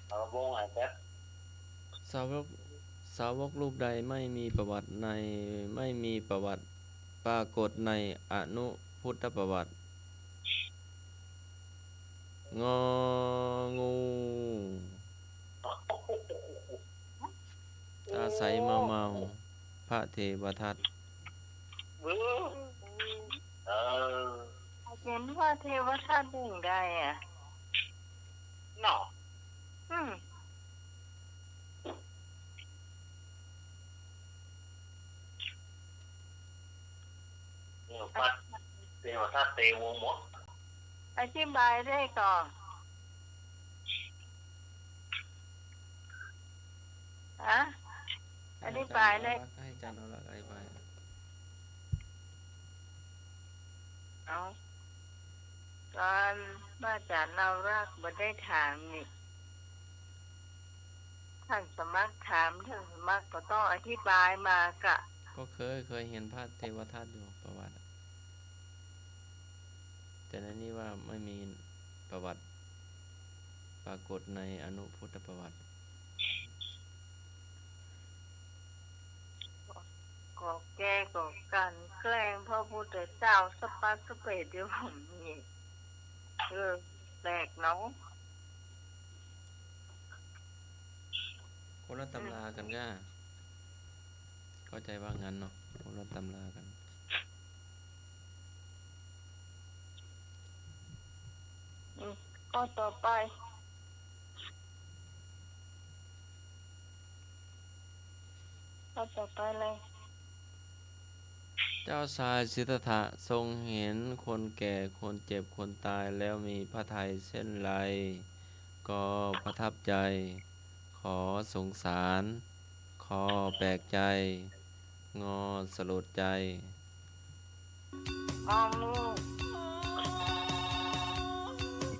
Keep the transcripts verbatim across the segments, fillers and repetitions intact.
เอาวงไอ้แป๊บ สาวก สาวกรูปใดไม่มีประวัติใน ไม่มีประวัติปรากฏในอนุพุทธประวัติ งองู ตาใสเมาเมา พระเทวทัต เออ เออ เป๋นพระเทวทัตได้ไงอะ เนาะ อืม เทวทัต เทวทัตเตวงหมด อธิบายได้ก่อ ฮะ อธิบายได้ ให้อาจารย์เอาละอธิบาย เอา ตอนพระอาจารย์เล่ารักบ่ได้ถามนี่ ท่านสมัครถาม ท่านสมัครก็ต้องอธิบายมากะ ก็เคย เคยเห็นพระเทวทัตอยู่ประวัติอะ แต่ในนี้ว่าไม่มีประวัติปรากฏในอนุพุทธประวัติ ก็แกก็กลั่นแกล้งพระพุทธเจ้าสะปัดสะเปดอยู่ผมนี่ เออ แปลกเนาะ คนละตำรากั๋นก้า เข้าใจ๋ว่างั้นเนาะ คนละตำรากั๋น อืม ข้อต่อไป ข้อต่อไปเลย เจ้าชายสิทธัตถะทรงเห็นคนแก่ คนเจ็บ คนตายแล้วมีพระทัยเช่นไร ก็ประทับใจ ขอสงสาร คอแปลกใจ งอสลดใจ งองู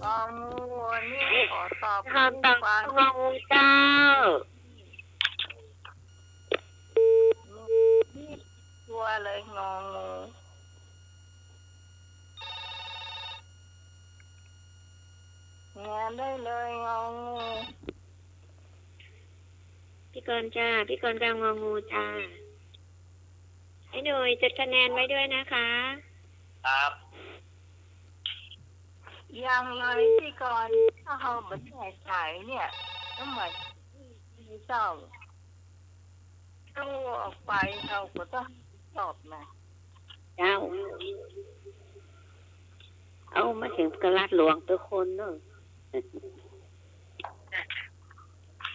งองู อันนี้ขอตอบ คำตอบ งองูเจ้า ชัวร์เลย งองู แงนได้เลย งองู พี่กรณ์จ้า พี่กรณ์ก็เอางองูจ้า ไอ้หนุ่ยจดคะแนนไว้ด้วยนะคะ ครับ ยังเลยพี่กรณ์ ถ้าเฮาบ่แน่ใจ๋เนี่ย ก็เหมือนเจ้า ตู้ออกไปเฮาก็ต้องตอบนะ เจ้า เอามาเถิงกะลาดหลวงตุ๊กคนเนาะ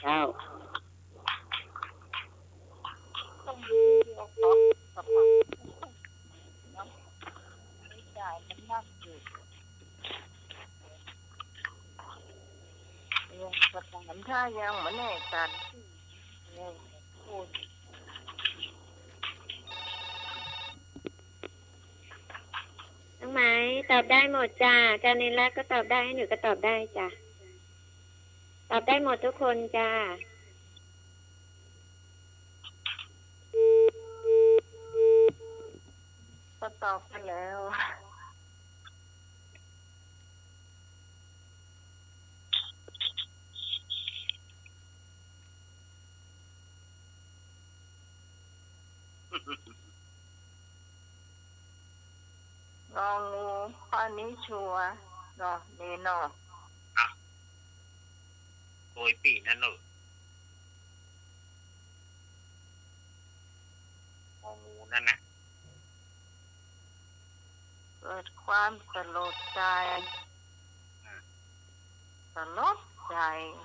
เจ้า ต้องมีเดียวขอสมัครเนาะ ใช้จ่ายมันนักอยู่ เออ สถานถ้ายังบ่แน่ใจ๋ เออ พูด น้องไหมตอบได้หมดจ้า อาจารย์นิรัตน์ก็ตอบได้ หนูก็ตอบได้จ้ะ ตอบได้หมดทุกคนจ้า ก็ตอบไปแล้ว งองู ข้อนี้ชัวร์เนาะ นี่เนาะ อ่ะ โกยปี้นั่นเนอะ งองูนั่นนะ เกิดความสลดใจ อ่า สลดใจ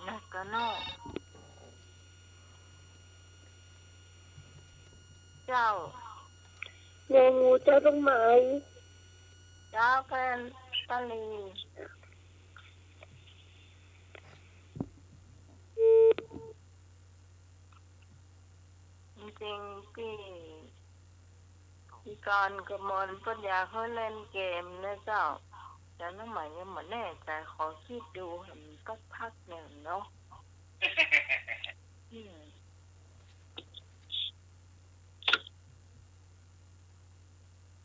นักกะเนาะ เจ้า งองูเจ้าต้องไหม เจ้าแกนตาลี จริงๆ ปี้ ปี้กรณ์กมลเปิ้นอยากหื้อเล่นเกมนะเจ้า แต่น้องไหมยังบ่แน่ใจ๋ ขอคิดดูหั้นสักพักนึ่งเนาะ อืม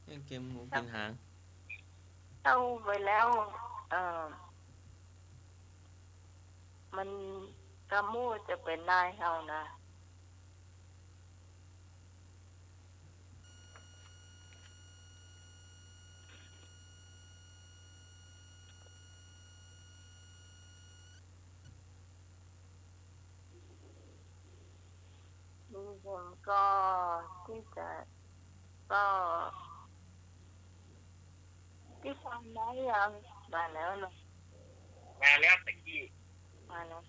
เล่นเกมหมูกินหาง เล่าไปแล้ว เอ่อ มัน กำอู้จะเป๋นนายเฮานะ ลุงพลก็ที่จะ ก็ ที่ฟังได้ยัง มาแล้วเนาะ มาแล้วตะกี้ มาแล้ว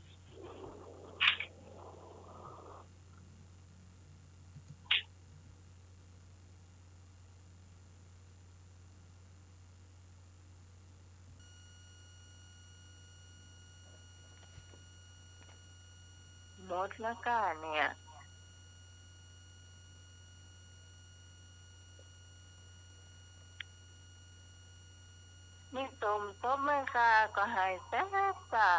หมดแล้วก้าเนี่ย นี่ต้มตบไหมคะ ก็หายแซ่บจ้ะ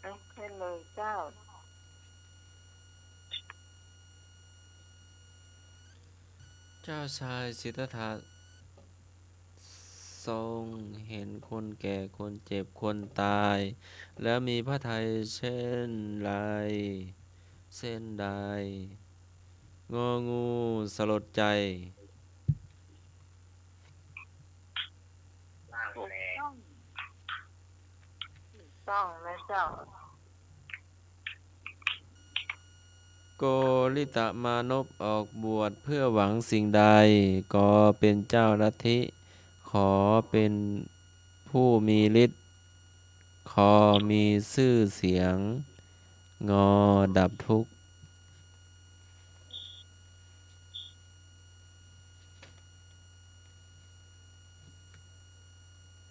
โอเคเลยเจ้า เจ้าชายสิทธัตถะ ทรงเห็นคนแก่ คนเจ็บ คนตาย แล้วมีพระทัยเช่นไร เช่นใด งองู สลดใจ ถูกต้อง ถูกต้องนะเจ้า โกริตมานพออกบวชเพื่อหวังสิ่งใด กอเป็นเจ้าลัทธิ ขอเป็นผู้มีฤทธิ์ คอมีชื่อเสียง งอดับทุกข์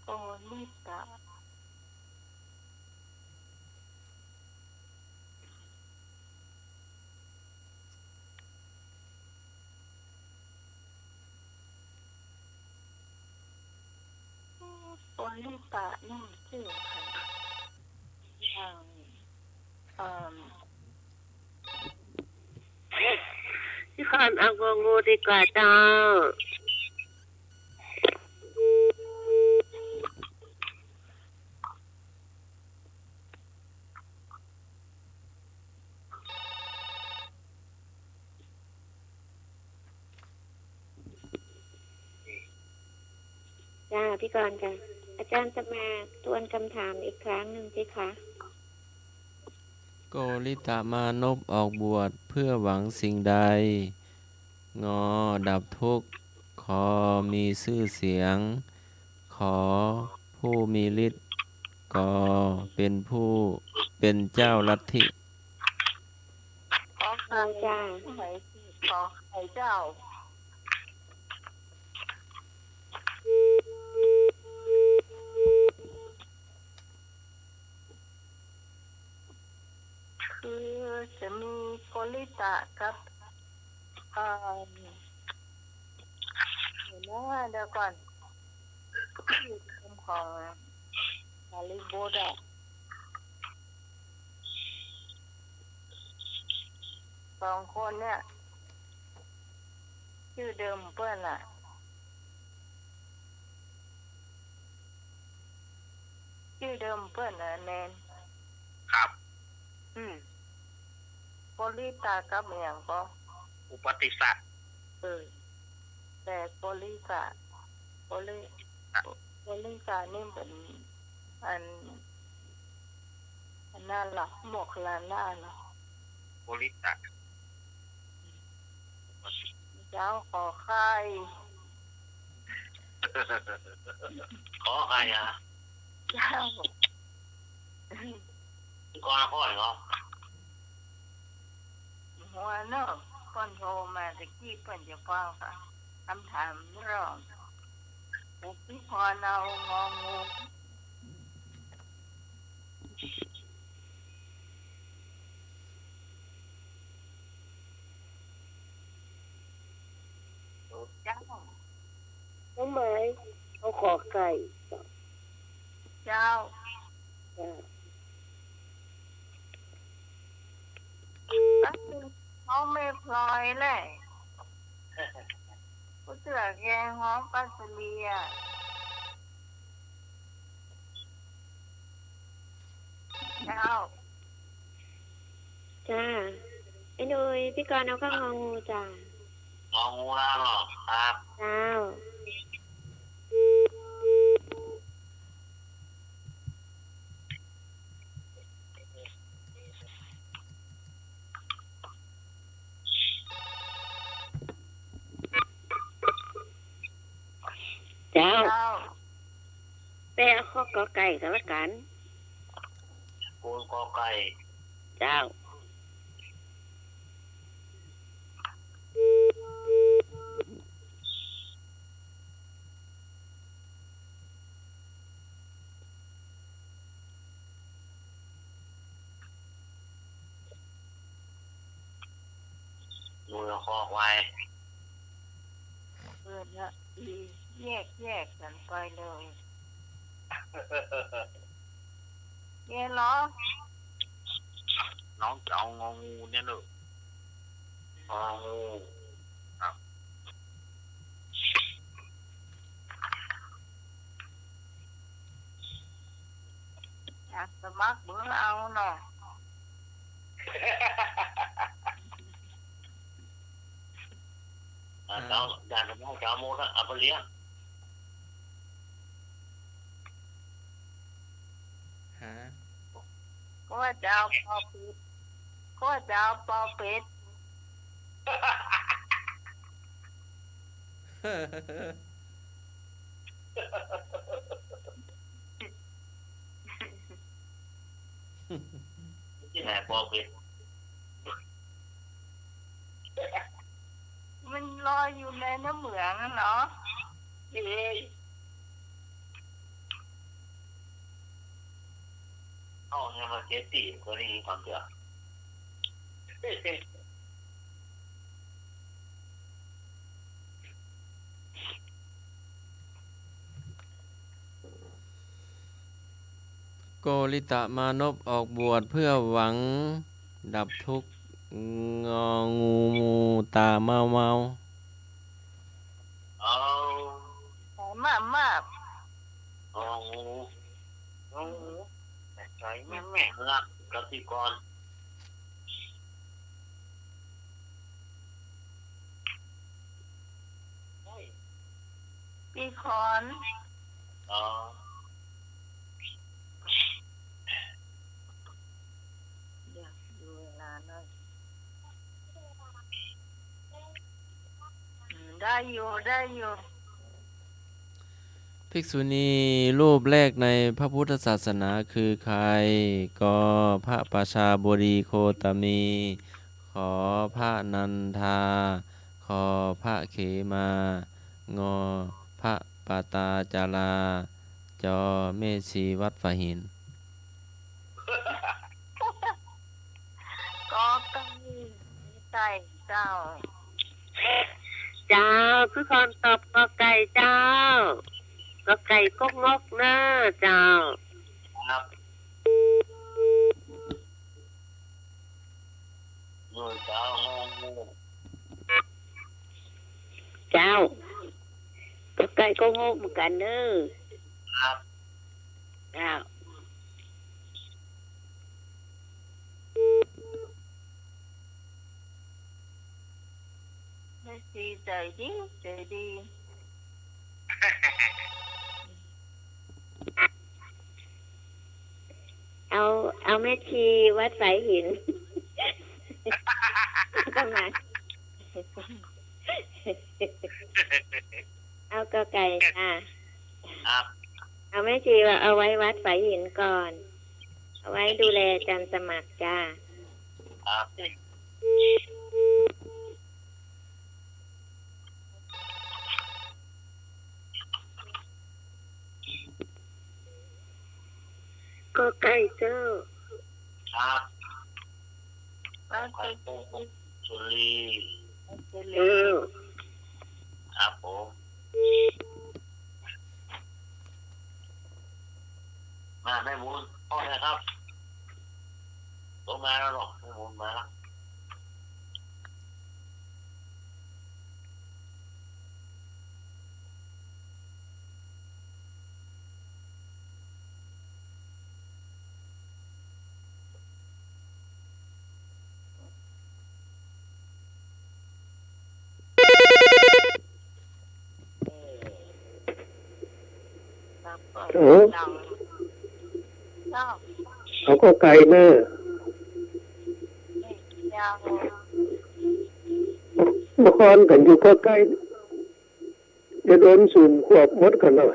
โกริตะ โกริตะนี่ชื่อใคร อย่าง เอิ่ม พี่พรเอางองูดีกว่าเจ้า จ้า พี่กรณ์จ้ะ อาจารย์จะมาทวนคำถามอีกครั้งหนึ่งสิคะ โกริตมานพออกบวชเพื่อหวังสิ่งใด งอดับทุกข์ ขอมีชื่อเสียง ขอผู้มีฤทธิ์ กอเป็นผู้เป็นเจ้าลัทธิ ขอไข่ จ้า ขอไข่เจ้า คือจะมีโกริตะกับ เอ่อ เดี๋ยวนะ เดี๋ยวก่อน ของสารีบุตรอะ สองคนเนี่ย จื้อเดิมเปิ้นอะ จื้อเดิมเปิ้นอะ แมน ครับ อืม โกริตะกับอะหยังก็ อุปติสสะ เออ แต่โกริตะ โกริ โกริตะนี่เป๋น อัน อันนั้นละ โมคคัลลานะละ โกริตะ เจ้า ขอไข่ ขอไข่อะ เจ้า ก็ข้อเหรอ หัวเนาะ เปิ้นโทรมาตะกี้ เปิ้นจะฟังค่ะ คำถามรอบ อุปนิพนธ์เอางองู เจ้า น้องไม้ เอาขอไข่ เจ้า จ้า ลอยแหละ ผู้เตื้อแกฮ้องป้าสุรีอะ เจ้า จ้า ไอ้หนุ่ย พี่กรณ์เอาเข้างองูจ้า งองูแล้วเหรอครับ เจ้า เจ้า เจ้า แปลข้อกอไก่ก็แล้วกั๋น กูกอไก่ เจ้า มือคอควาย เปิดละ อี แยก แยกกั๋นไปเลย เนี่ยเหรอ น้องจะเอางองูเนี่ยเหรอ งองู ครับ อยากสมัครเบอร์เอาเนาะ อ่า อ่า เจ้า อยากสมัครเจ้าโมนะ เอาไปเลี้ยง ฮะ ก็ว่าจะเอาปอเป็ด ก็ว่าจะเอาปอเป็ด ที่ไหนปอเป็ด มันลอยอยู่ในน้ำเหมืองอะเนาะ เอ้ย เอ้า เนี่ยมันเสียสี่ ก็ได้ยินความเชื่อ โกริตมานพออกบวชเพื่อหวังดับทุกข์ งองูมูตาเมาเมา เอา ตามามา งองู งองู แต่ใส่แม่แม่ รักกสิกร ปีขอน อ๋อ เดี๋ยวดูเวลาหน่อย อืม ได้อยู่ ได้อยู่ ภิกษุณีรูปแรกในพระพุทธศาสนาคือใคร ก พระประชาบดีโคตมี ข พระนันทา ค พระเขมา ง พระปตาจารา จ แม่ชีวัดฝายหิน ก ไก่ ไก่เจ้า เจ้า คือคำตอบ ก ไก่เจ้า ก ไก่ก๊กงกเน่อเจ้า ครับ เจ้า ก ไก่ก๊กงกเหมือนกั๋นเน่อ ครับ เจ้า แม่ชีใจ๋ดี ใจ๋ดี เอา เอาแม่ชีวัดฝายหิน ประมาณ เอา ก ไก่จ้า ครับ เอาแม่ชีว่าเอาไว้วัดฝายหินก่อน เอาไว้ดูแลอาจารย์สมัครจ้า ครับ ก ไก่เจ้า ครับ ก ไก่สุรี สุรี เจ้า ครับผม มา แม่บุญ พ่อนะครับ ผมมาแล้วหรอก แม่บุญมาแล้ว เออ เจ้า เขาก็ไกลเนอะ ยาว นครกั๋นอยู่ก็ไกล จะโดนสูบขวบหมดกั๋นแล้ว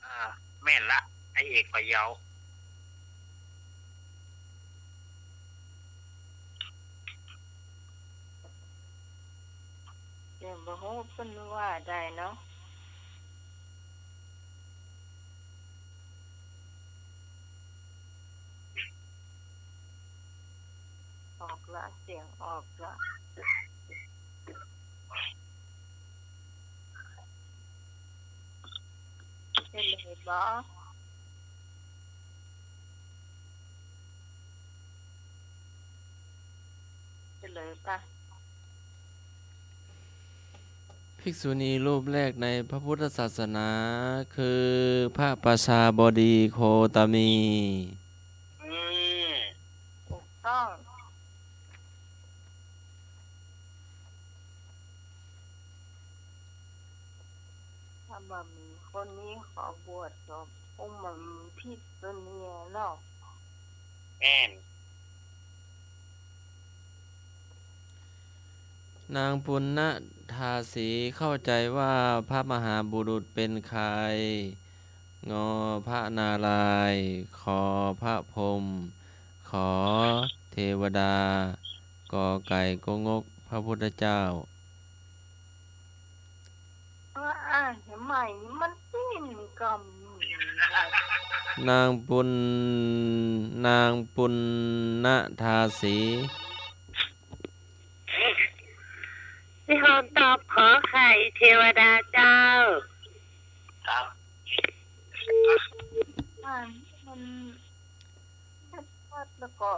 อ่า แม่นละ ไอ้เอกพะเยา เดี๋ยวบ่ฮู้เปิ้นว่าใดเนาะ ออกละ เสียงออกละ เฉลยบ่ เฉลยปะ ภิกษุณีรูปแรกในพระพุทธศาสนาคือพระประชาบดีโคตมี อืม ถูกต้อง ถ้าบ่มีคนนี้ขอบวชก็คงบ่มีภิกษุณีเนาะ แม่น นางปุณณทาสีเข้าใจว่าพระมหาบุรุษเป็นใคร งอ พระนารายณ์ ขอ พระพรหม ขอ เทวดา กอไก่ กงก พระพุทธเจ้า ว่าอ่านให้ใหม่นี่มันสิ้นกำ นางปุณ นางปุณณทาสี พี่หอมตอบขอไข่ เทวดาเจ้า ครับ อ่านมัน ชัดๆ แล้วก็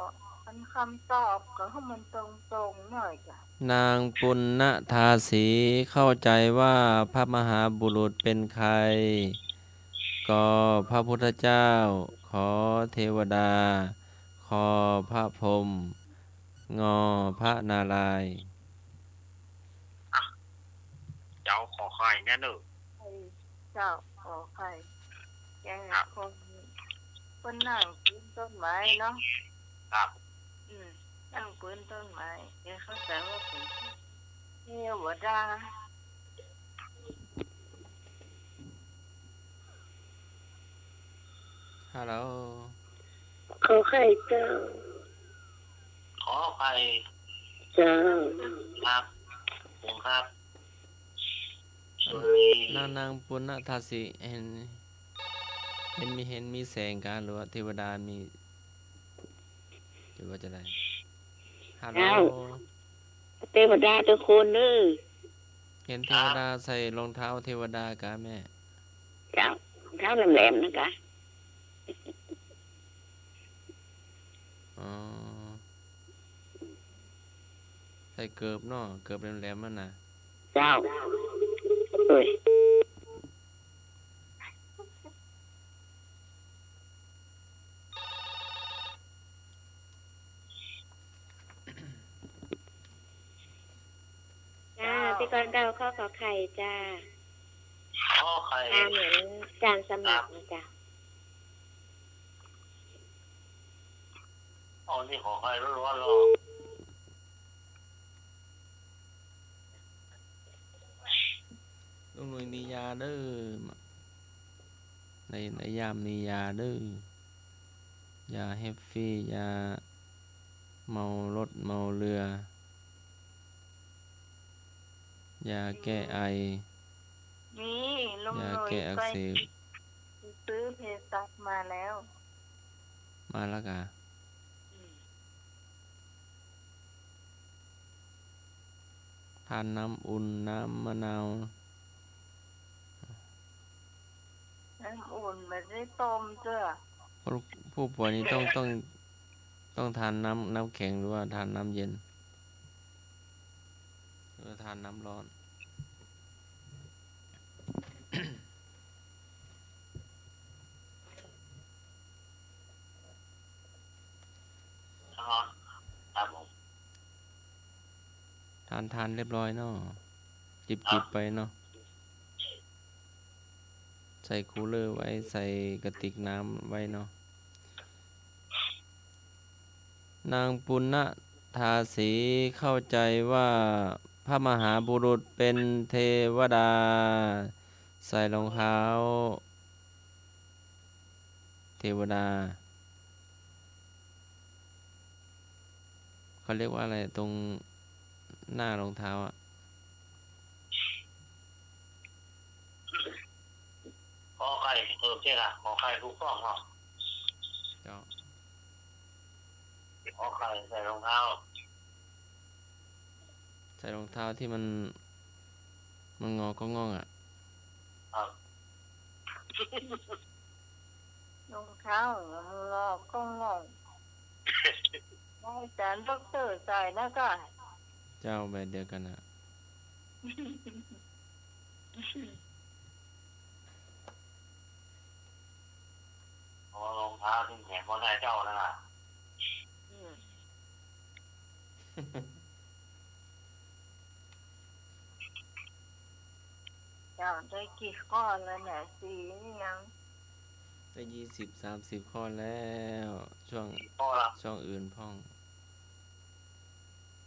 อันคำตอบก็ให้มันตรงๆ หน่อยจ้ะ นางปุณณทาสีเข้าใจว่าพระมหาบุรุษเป็นใคร กอ พระพุทธเจ้า ขอ เทวดา คอ พระพรหม งอ พระนารายณ์ อ่ะ เจ้าขอไข่แน่เนอะ เจ้าขอไข่ แก ครับ คง เปิ้นนั่งปืนต้นไม้เนาะ ครับ อืม นั่งปืนต้นไม้ แกเข้าใจว่าเป๋นเทวดา ฮัลโหล ขอไข่เจ้า ขอไข่ เจ้า ครับ ผมครับ นาง นางปุณณทาสี เห็น เห็นมี เห็นมีแสงกา หรือว่าเทวดามี หรือว่าจะได ฮัลโหล เจ้า เทวดาทุกคนเด้อ เห็นเทวดาใส่รองเท้าเทวดากาแม่ เจ้า รองเท้าแหลมๆ นะกา อ๋อ ใส่เกิบเนาะ เกิบแหลมๆ นั่นน่ะ เจ้า เอ้ย จ้า เจ้า พิธีกรเก่า ข้อขอไข่จ้า ขอไข่ ตามเหมือนการสมัครนะจ๊ะ ครับ อ๋อ นี่ขอไข่ล้วนๆ เลย ลุงหนุ่ยมียาเด้อ ใน ในย่ามมียาเด้อ ยาแฮปปี้ ยาเมารถเมาเรือ ยาแก้ไอ นี่ ลุงหนุ่ย ยาแก้อักเสบ ไปซื้อเภสัชมาแล้ว มาแล้วกา อืม ทานน้ำอุ่น น้ำมะนาว น้ำอุ่น ไม่ได้ต้มเจ้อ ผู้ ผู้ป่วยนี่ต้อง ต้อง ต้องทานน้ำ น้ำแข็งหรือว่าทานน้ำเย็น หรือว่าทานน้ำร้อน อ๋อ ครับผม ทาน ทานเรียบร้อยเนาะ จิบ ครับ จิบไปเนาะ ใส่คูลเลอร์ไว้ ใส่กระติกน้ำไว้เนาะ นางปุณณทาสีเข้าใจว่าพระมหาบุรุษเป็นเทวดา ใส่รองเท้า เทวดา เขาเรียกว่าอะไร ตรงหน้ารองเท้าอะ ขอไข่ เออ ใช่ละ ขอไข่ถูกต้องเนาะ เจ้า ขอไข่ใส่รองเท้า ใส่รองเท้าที่มัน มันงอก็ง่องอะ ครับ รองเท้ามันงอก็ง่อง อาจ๋ารย์ด็อกเตอร์ใส่นะก็ เจ้า แบบเดียวกั๋นอะ อ๋อ รองเท้าที่แขวนบนหน้าเจ้านั่นน่ะ อืม เจ้าได้กี่ข้อแล้วเนี่ย สี่หรือยัง ได้ยี่สิบ สามสิบข้อแล้ว ช่วง สี่ข้อละ ช่วงอื่นพ่อง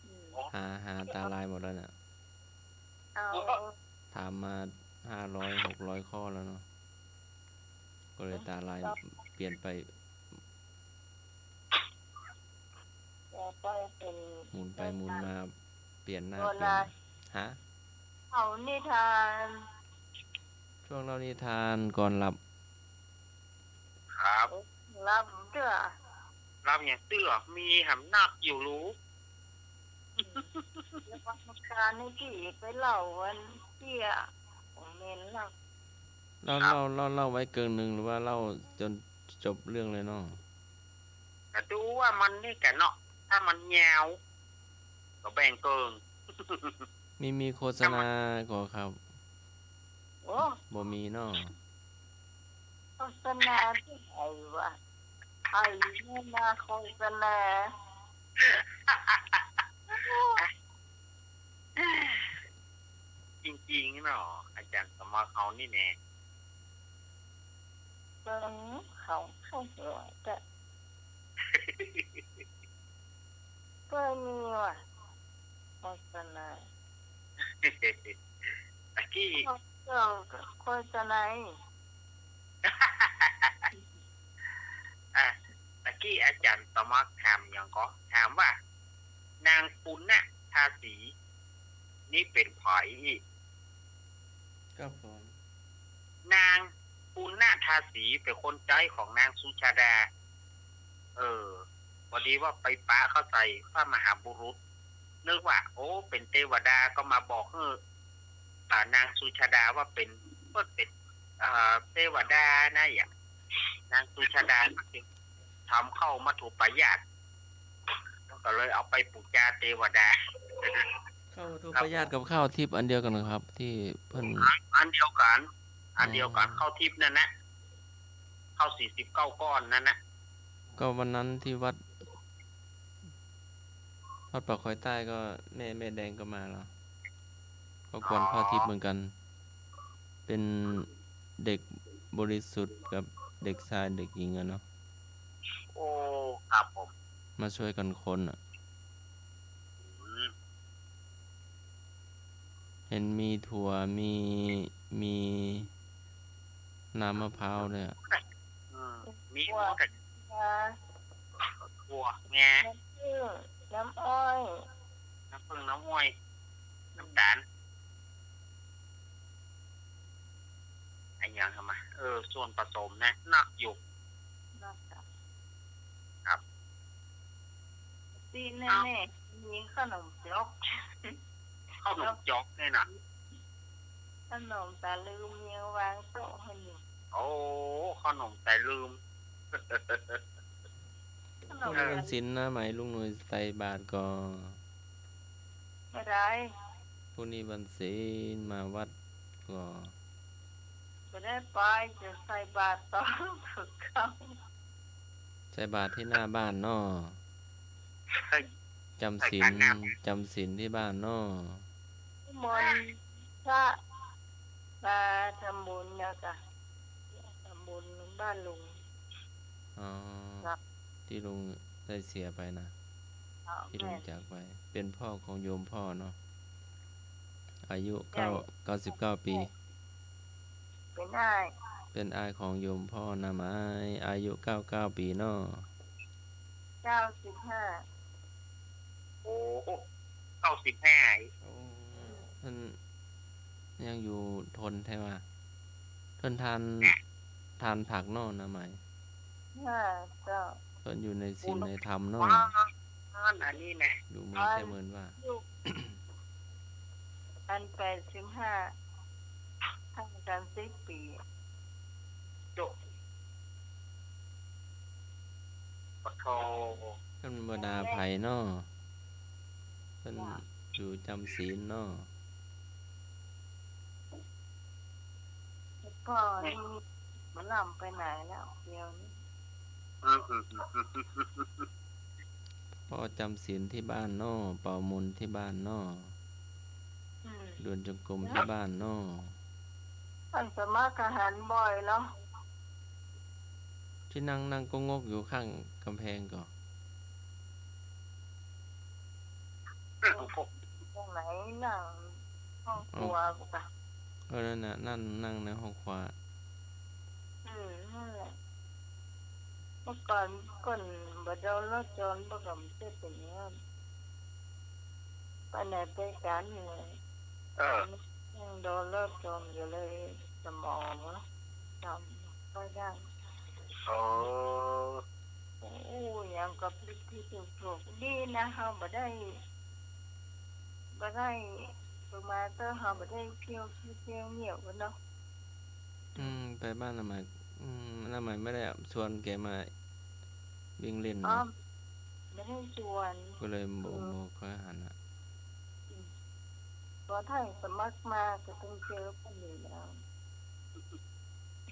อืม หา หาตาลายหมดแล้วเนี่ย เอา ถามมาห้าร้อย หกร้อยข้อแล้วเนาะ ก็เลยตาลาย เปลี่ยนไป ต่อไปเป็น หมุนไปหมุนมา เปลี่ยนหน้า เปลี่ยนหลัง ฮะ เอานิทาน ช่วงเล่านิทานก่อนหลับ ครับ หลับเตื้อ หลับอย่างเตื้อ มีหำนักอยู่รู้ แล้วกรรมการนี่ที่ไปเล่าวันเตี้ยของเมนเล่า เล่า ครับ เล่า เล่า เล่าไว้เกิ่งหนึ่ง หรือว่าเล่าจนจบเรื่องเลยเนาะ ก็ดูว่ามันนี่กั๋นเนาะ ถ้ามันยาว ก็แบ่งเกิ่ง มี มีโฆษณาก่อครับ โอ้ บ่มีเนาะ โฆษณาที่ไหนวะ ไอ้นี่มาโฆษณา จริงๆ เนาะ อาจ๋ารย์สมัครเฮานี่แน่ เออ เขาเข้าหัวจะ ก็มีว่ะ โฆษณา ตะกี้ เออ โฆษณา อ่ะ ตะกี้อาจ๋ารย์สมัครถามหยังก่อ ถามว่า นางปุณณทาสี นี่เป๋นใผ ครับผม นางปุณณทาสีเป๋นคนใจ๊ของนางสุชาดา เออ พอดีว่าไปปะเข้าใส่พระมหาบุรุษ นึกว่า โอ้ เป๋นเตวดาก็มาบอกหื้อ อ่า นางสุชาดาว่าเป๋น เปิ้นเป๋น เอ่อ เตวดานะ อย่าง นางสุชาดาก็เลยทำเข้ามัทธุปายาต แล้วก็เลยเอาไปปู๋จาเตวดา เข้ามัทธุปายาตกับเข้าทิพย์อันเดียวกั๋นครับ ตี้เปิ้น อันเดียวกั๋น อันเดียวกั๋น อ๋อ เข้าทิพย์นั่นนะ เข้าสี่สิบเก้าก้อนนั่นนะ ก็วันนั้นตี้วัด วัดป่าคอยใต้ก็แม่ แม่แดงก็มาเหรอ ก็ขวัญ อ๋อ เข้าทิพย์เหมือนกั๋น เป๋นเด็กบริสุทธิ์กับเด็กชายเด็กหญิงอะเนาะ โอ้ ครับผม มาช่วยกั๋นขนอะ อืม เห็นมีถั่ว มี มีน้ำมะพร้าวด้วยอะ อืม มีหมดอะ ถั่ว งา ถั่ว งา น้ำผึ้ง น้ำอ้อย น้ำผึ้ง น้ำอ้อย น้ำตาล อะหยังมา เออ ส่วนผสมนะ นักอยู่ นักจ้ะ ครับ ตี้แน่ๆ มีขนมจ๊อก ขนมจ๊อกเนี่ยนะ ขนมต๋าลืมยังวางโต๊ะหั้นอยู่ โอ้ ขนมต๋าลืม ขนม พรุ่งนี้วันศีลนะ ไหมลุงหนุ่ยใส่บาตรก่อ บ่ได้ พรุ่งนี้วันศีลมาวัดก่อ บ่ได้ไป จะใส่บาตรต๋อนเช้า ใส่บาตรตี้หน้าบ้านเนาะ ใส่ จ๋ำศีล ใส่บาตรหน้าบ้าน จ๋ำศีลตี้บ้านเนาะ นิมนต์พระมาทำบุญแล้วจ้ะ ทำบุญบ้านลุง อ๋อ ครับ ตี้ลุงได้เสียไปนะ อ๋อ ตี้ลุง แม่น จากไป เป๋นพ่อของโยมพ่อเนาะ อายุ ใช่ เก้า เก้าสิบเก้าปี๋ เป๋นอ้าย เป๋นอ้ายของโยมพ่อนะไหม อายุเก้าเก้าปี๋เนาะ เก้าสิบห้า โอ้ เก้าสิบห้า โอ้ เปิ้นยังอยู่ทนแท้ว่า เปิ้นทาน ทานผักเนาะนะไหม อ่า เจ้า เปิ้นอยู่ในศีลในธรรมเนาะ อันนี้นะ ดูเหมือนแค่เหมือนว่า อันแปดสิบห้า ห่างกั๋นสิบปี๋ โจ้ ปะโท เปิ้นบ่ด่าใผเนาะ เปิ้น จ้ะ อยู่จ๋ำศีลเนาะ พ่อนี่บ่ลำไปไหนแล้ว เดี๋ยวนี้ พ่อจ๋ำศีลตี้บ้านเนาะ เป่ามนต์ตี้บ้านเนาะ อืม เดินจงกรมตี้บ้านเนาะ อันสมาคารหันบ่อยเนาะ ตี้นั่ง นั่งกงกอยู่ข้างก๋ำแพงก่อ ตรงไหน นั่งห้องครัว เอ้า ก่ะ เออ นั่นน่ะ นั่น นั่งในห้องครัว อืม นั่นแหละ เมื่อก่อนเปิ้นบ่เดาลอดจอน บ่กำเสร็จอย่างเงี้ย ไปไหนไปกั๋นเนี่ย เออ ยังเดาลอดจอนอยู่เลย สมองเนาะ จ๋ำบ่ได้ เออ โอ้ ยังก็ผิดๆ ถูกๆ ดีนะ เฮาบ่ได้ บ่ได้ ประมาณเฮาบ่ได้เที่ยว เที่ยวเหนี่ยวกั๋นเนาะ อืม ไปบ้านน้าไหม อืม น้าไหมไม่ได้ชวนแกมาวิ่งเล่น อ๋อ เนาะ ไม่ได้ชวน ก็เลยบ่ เออ บ่ค่อยหันอะ อืม พอถ้าสมัครมาก็ต้องเจอเปิ้นอยู่แล้ว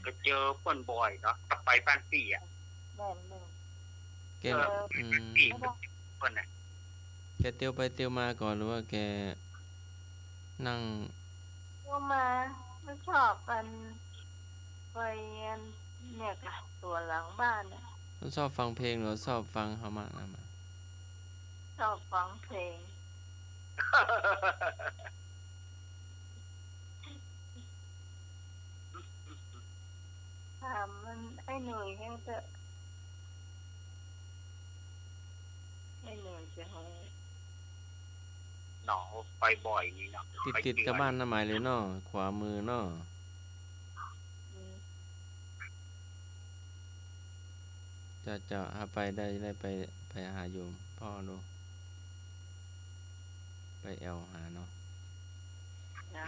ก็เจอเปิ้นบ่อยเนาะ ถ้าไปบ้านปี้อะ แม่นๆ แก เออ อืม ปี้เปิ้นน่ะ แกเตียวไปเตียวมาก่อ หรือว่าแกนั่ง เตียวมา มันชอบอัน ไปอันเนี่ยก่ะ ตั๋วหลังบ้านน่ะ มันชอบฟังเพลงหรือชอบฟังธรรมะนะมา ชอบฟังเพลง ถามมันไอ้หนุ่ยแฮงเต๊อะ ไอ้หนุ่ยจะฮู้ เนาะ ไปบ่อยนี่เนาะ ติดๆ ไปเที่ยว กับบ้านน้าไหมเลยเนาะ ขวามือเนาะ อืม เจ้า เจ้า ถ้าไปได้ ได้ไป ไปหาโยมพ่อดู ไปแอ่วหาเนาะ เจ้า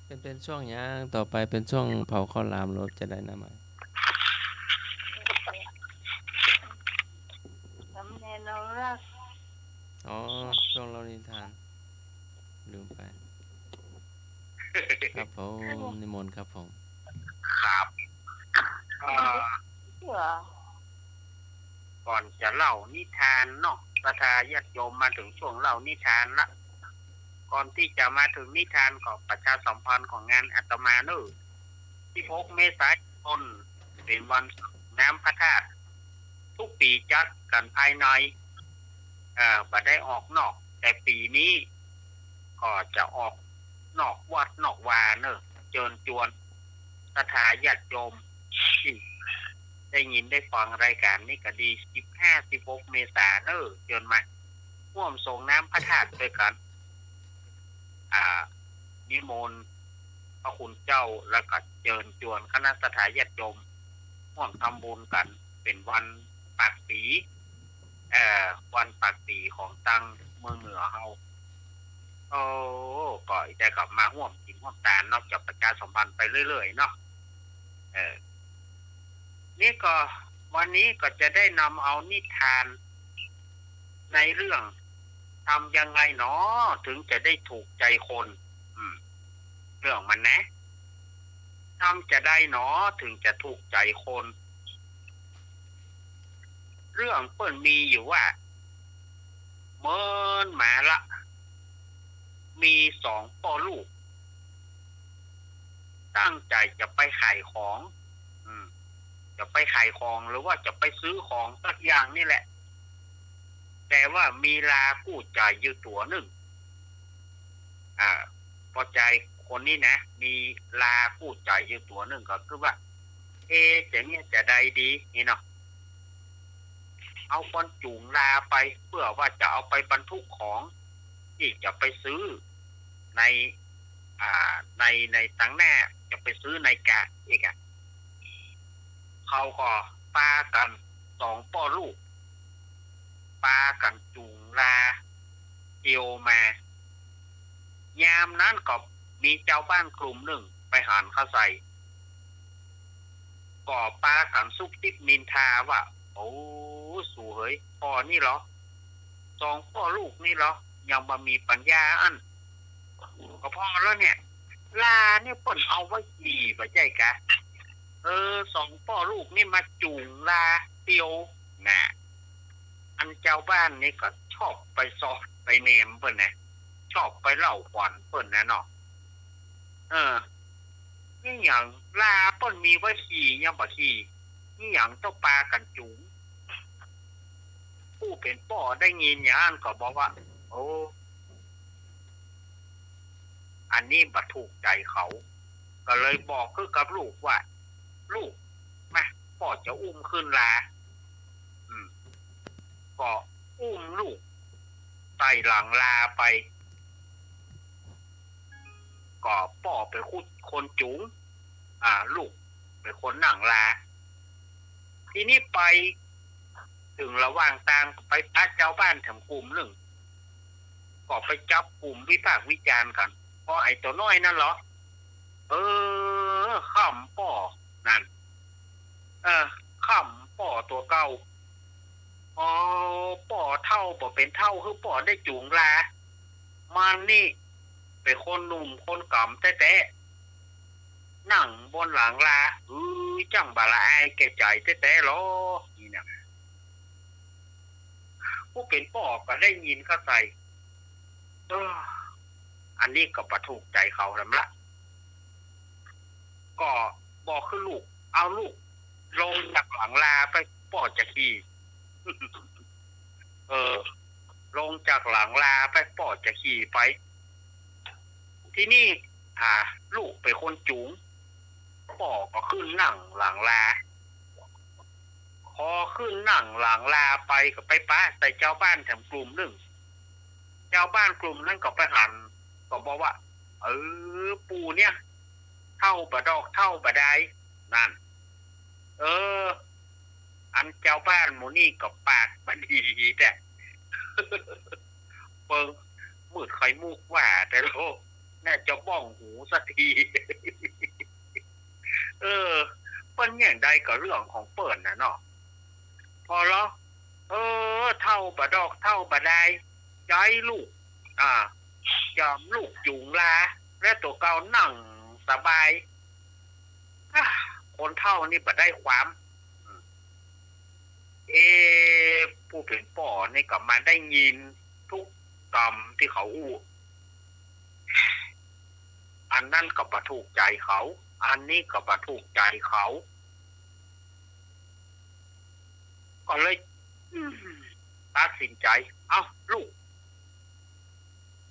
เป๋น เป๋นช่วงหยัง ต่อไปเป๋นช่วงเผาข้าวหลามหรือจะได้น้าไหม สำเนียงเรารัก อ๋อ ช่วงเล่านิทาน ลืมไป ครับผม นิมนต์ครับผม ครับ เอ่อ เชื่อ ก่อนจะเล่านิทานเนาะ ศรัทธาญาติโยม มาถึงช่วงเล่านิทานละ ก่อนตี้จะมาถึงนิทาน ขอประชาสัมพันธ์ของงานอาตมาเนอะ สิบหกเมษายน เป๋นวันน้ำพระธาตุ ทุกปี๋จัดกั๋นภายใน เอ่อ บ่ได้ออกนอก แต่ปี๋นี้ก็จะออกนอกวัดนอกวาเนอะ เจิญจวนศรัทธาญาติโยมตี้จ ได้ยินได้ฟังรายก๋านนี้ก็ดี สิบห้า สิบหก เมษาเน่อ เจิญมาฮ่วมสรงน้ำพระธาตุตวยกั๋น อ่า นิมนต์พระคุณเจ้า แล้วก็เจิญจวนคณะศรัทธาญาติโยมฮ่วมทำบุญกั๋น เป๋นวันปากปี๋ เอ่อ วันปากปี๋ของตางเมืองเหนือเฮา โอ้ ก็จะกลับมาฮ่วมกิ๋นฮ่วมตานเนาะ จะประชาสัมพันธ์ไปเรื่อยๆ เนาะ เออ นี่ก็ วันนี้ก็จะได้นำเอานิทานในเรื่อง ทำยังไงหนอ ถึงจะได้ถูกใจ๋คน อืม เรื่องมันนะ ทำจะใดหนอ ถึงจะถูกใจ๋คน เรื่องเปิ้นมีอยู่ว่า เมินมาละ มีสองป้อลูก ตั้งใจ๋จะไปขายของ อืม จะไปขายของหรือว่าจะไปซื้อของสักอย่างนี่แหละ แต่ว่ามีลากู้ใจ๋อยู่ตั๋วนึ่ง อ่า ป้อจายคนนี้นะ มีลากู้ใจ๋อยู่ตั๋วนึ่ง ก็คือว่า เอ จะเนี่ยจะใดดีนี่เนาะ เอาก้อนจู๋งลาไป เปื้อว่าจะเอาไปบรรทุกของ ตี้จะไปซื้อใน อ่า ใน ในตังหน้า จะไปซื้อในกาดอีกอะ เขาก็ปากั๋นสองป้อลูก ปากั๋นจู๋งลาเตียวมา ยามนั้นก็มีจาวบ้านกลุ่มนึ่งไปหันเข้าใส่ ก็ปากั๋นซุบซิบนินทาว่า โอ้ สูเหย ป้อนี่เหรอ สองป้อลูกนี่เหรอ ยังบ่มีปั๋ญญาอั้น ก็ผ่อแล้วเนี่ย ลาเนี่ยเปิ้นเอาไว้ขี่บ่ใจ้กา เออ สองป้อลูกนี่มาจู๋งลาเตียวนะ อันจาวบ้านนี่ก็ชอบไปซอดไปแนมเปิ้นนะ ชอบไปเล่าขวัญเปิ้นนะเนาะ เออ นี่หยัง ลาเปิ้นมีไว้ขี่ยังบ่ขี่ นี่หยังต้องปากั๋นจู๋ง ผู้เป๋นป้อได้ยินอย่างนั้นก็บอกว่า โอ้ อันนี้บ่ถูกใจ๋เขา ก็เลยบอกคือกับลูกว่า ลูก มา ป้อจะอุ้มขึ้นลา อืม ก็อุ้มลูกใส่หลังลาไป ก็ป้อเป๋นคนจู๋ง อ่า ลูกเป๋นคนนั่งลา ทีนี้ไปเถิงระหว่างตาง ไปปะจาวบ้านแถมกลุ่มนึ่ง ก็ไปจับกลุ่มวิพากษ์วิจารณ์กั๋น ป้อไอ้ตั๋วน้อยนั่นเหรอ เออ ข้ามป้อนั่น เออ ข้ามป้อตั๋วเก่า อ๋อ ป้อเฒ่าบ่เป๋นเฒ่า คือป้อได้จู๋งลา มันนี่เป๋นคนหนุ่มคนก๋ำแต๊ๆ นั่งบนหลังลา อือ จั้งบ่ละอายแก่ใจ๋แต๊ๆ ลอ นี่นะ ผู้เป๋นป้อก็ได้ยินเข้าใส่ เออ อันนี้ก็บ่ถูกใจ๋เขาแหมละ ก็บอกคือลูก เอาลูก ลงจากหลังลาไป ป้อจะขี่ เออ ลงจากหลังลาไป ป้อจะขี่ไป ทีนี้ อ่า ลูกเป๋นคนจู๋ง ป้อก็ขึ้นนั่งหลังลา พอขึ้นนั่งหลังลาไปก็ไปปะใส่จาวบ้านแถมกลุ่มนึ่ง จาวบ้านกลุ่มนั้นก็ไปหัน ก็บอกว่า เออ ปู่เนี่ย เฒ่าบ่ดอกเฒ่าบ่ดาย นั่น เออ อันจาวบ้านหมู่นี่ก็ปากบ่ดีแต๊ เปิง มืดไข่มุกว่าแต๊โลก น่าจะบ้องหูสักที เออ เปิ้นอย่างใดก็เรื่องของเปิ้นนะเนาะ พอลอ เออ เฒ่าบ่ดอกเฒ่าบ่ดาย ใจ๊ลูก อ่า จ๋ำลูกจู๋งลา และตั๋วเก่านั่งสบาย อ่ะ คนเฒ่านี่บ่ได้ความ อืม เอ ผู้เป๋นป้อนี่ก็มาได้ยินทุกกำตี้เขาอู้ อันนั้นก็บ่ถูกใจ๋เขา อันนี้ก็บ่ถูกใจ๋เขา ก็เลย อืม ตัดสินใจ๋ เอ้า ลูก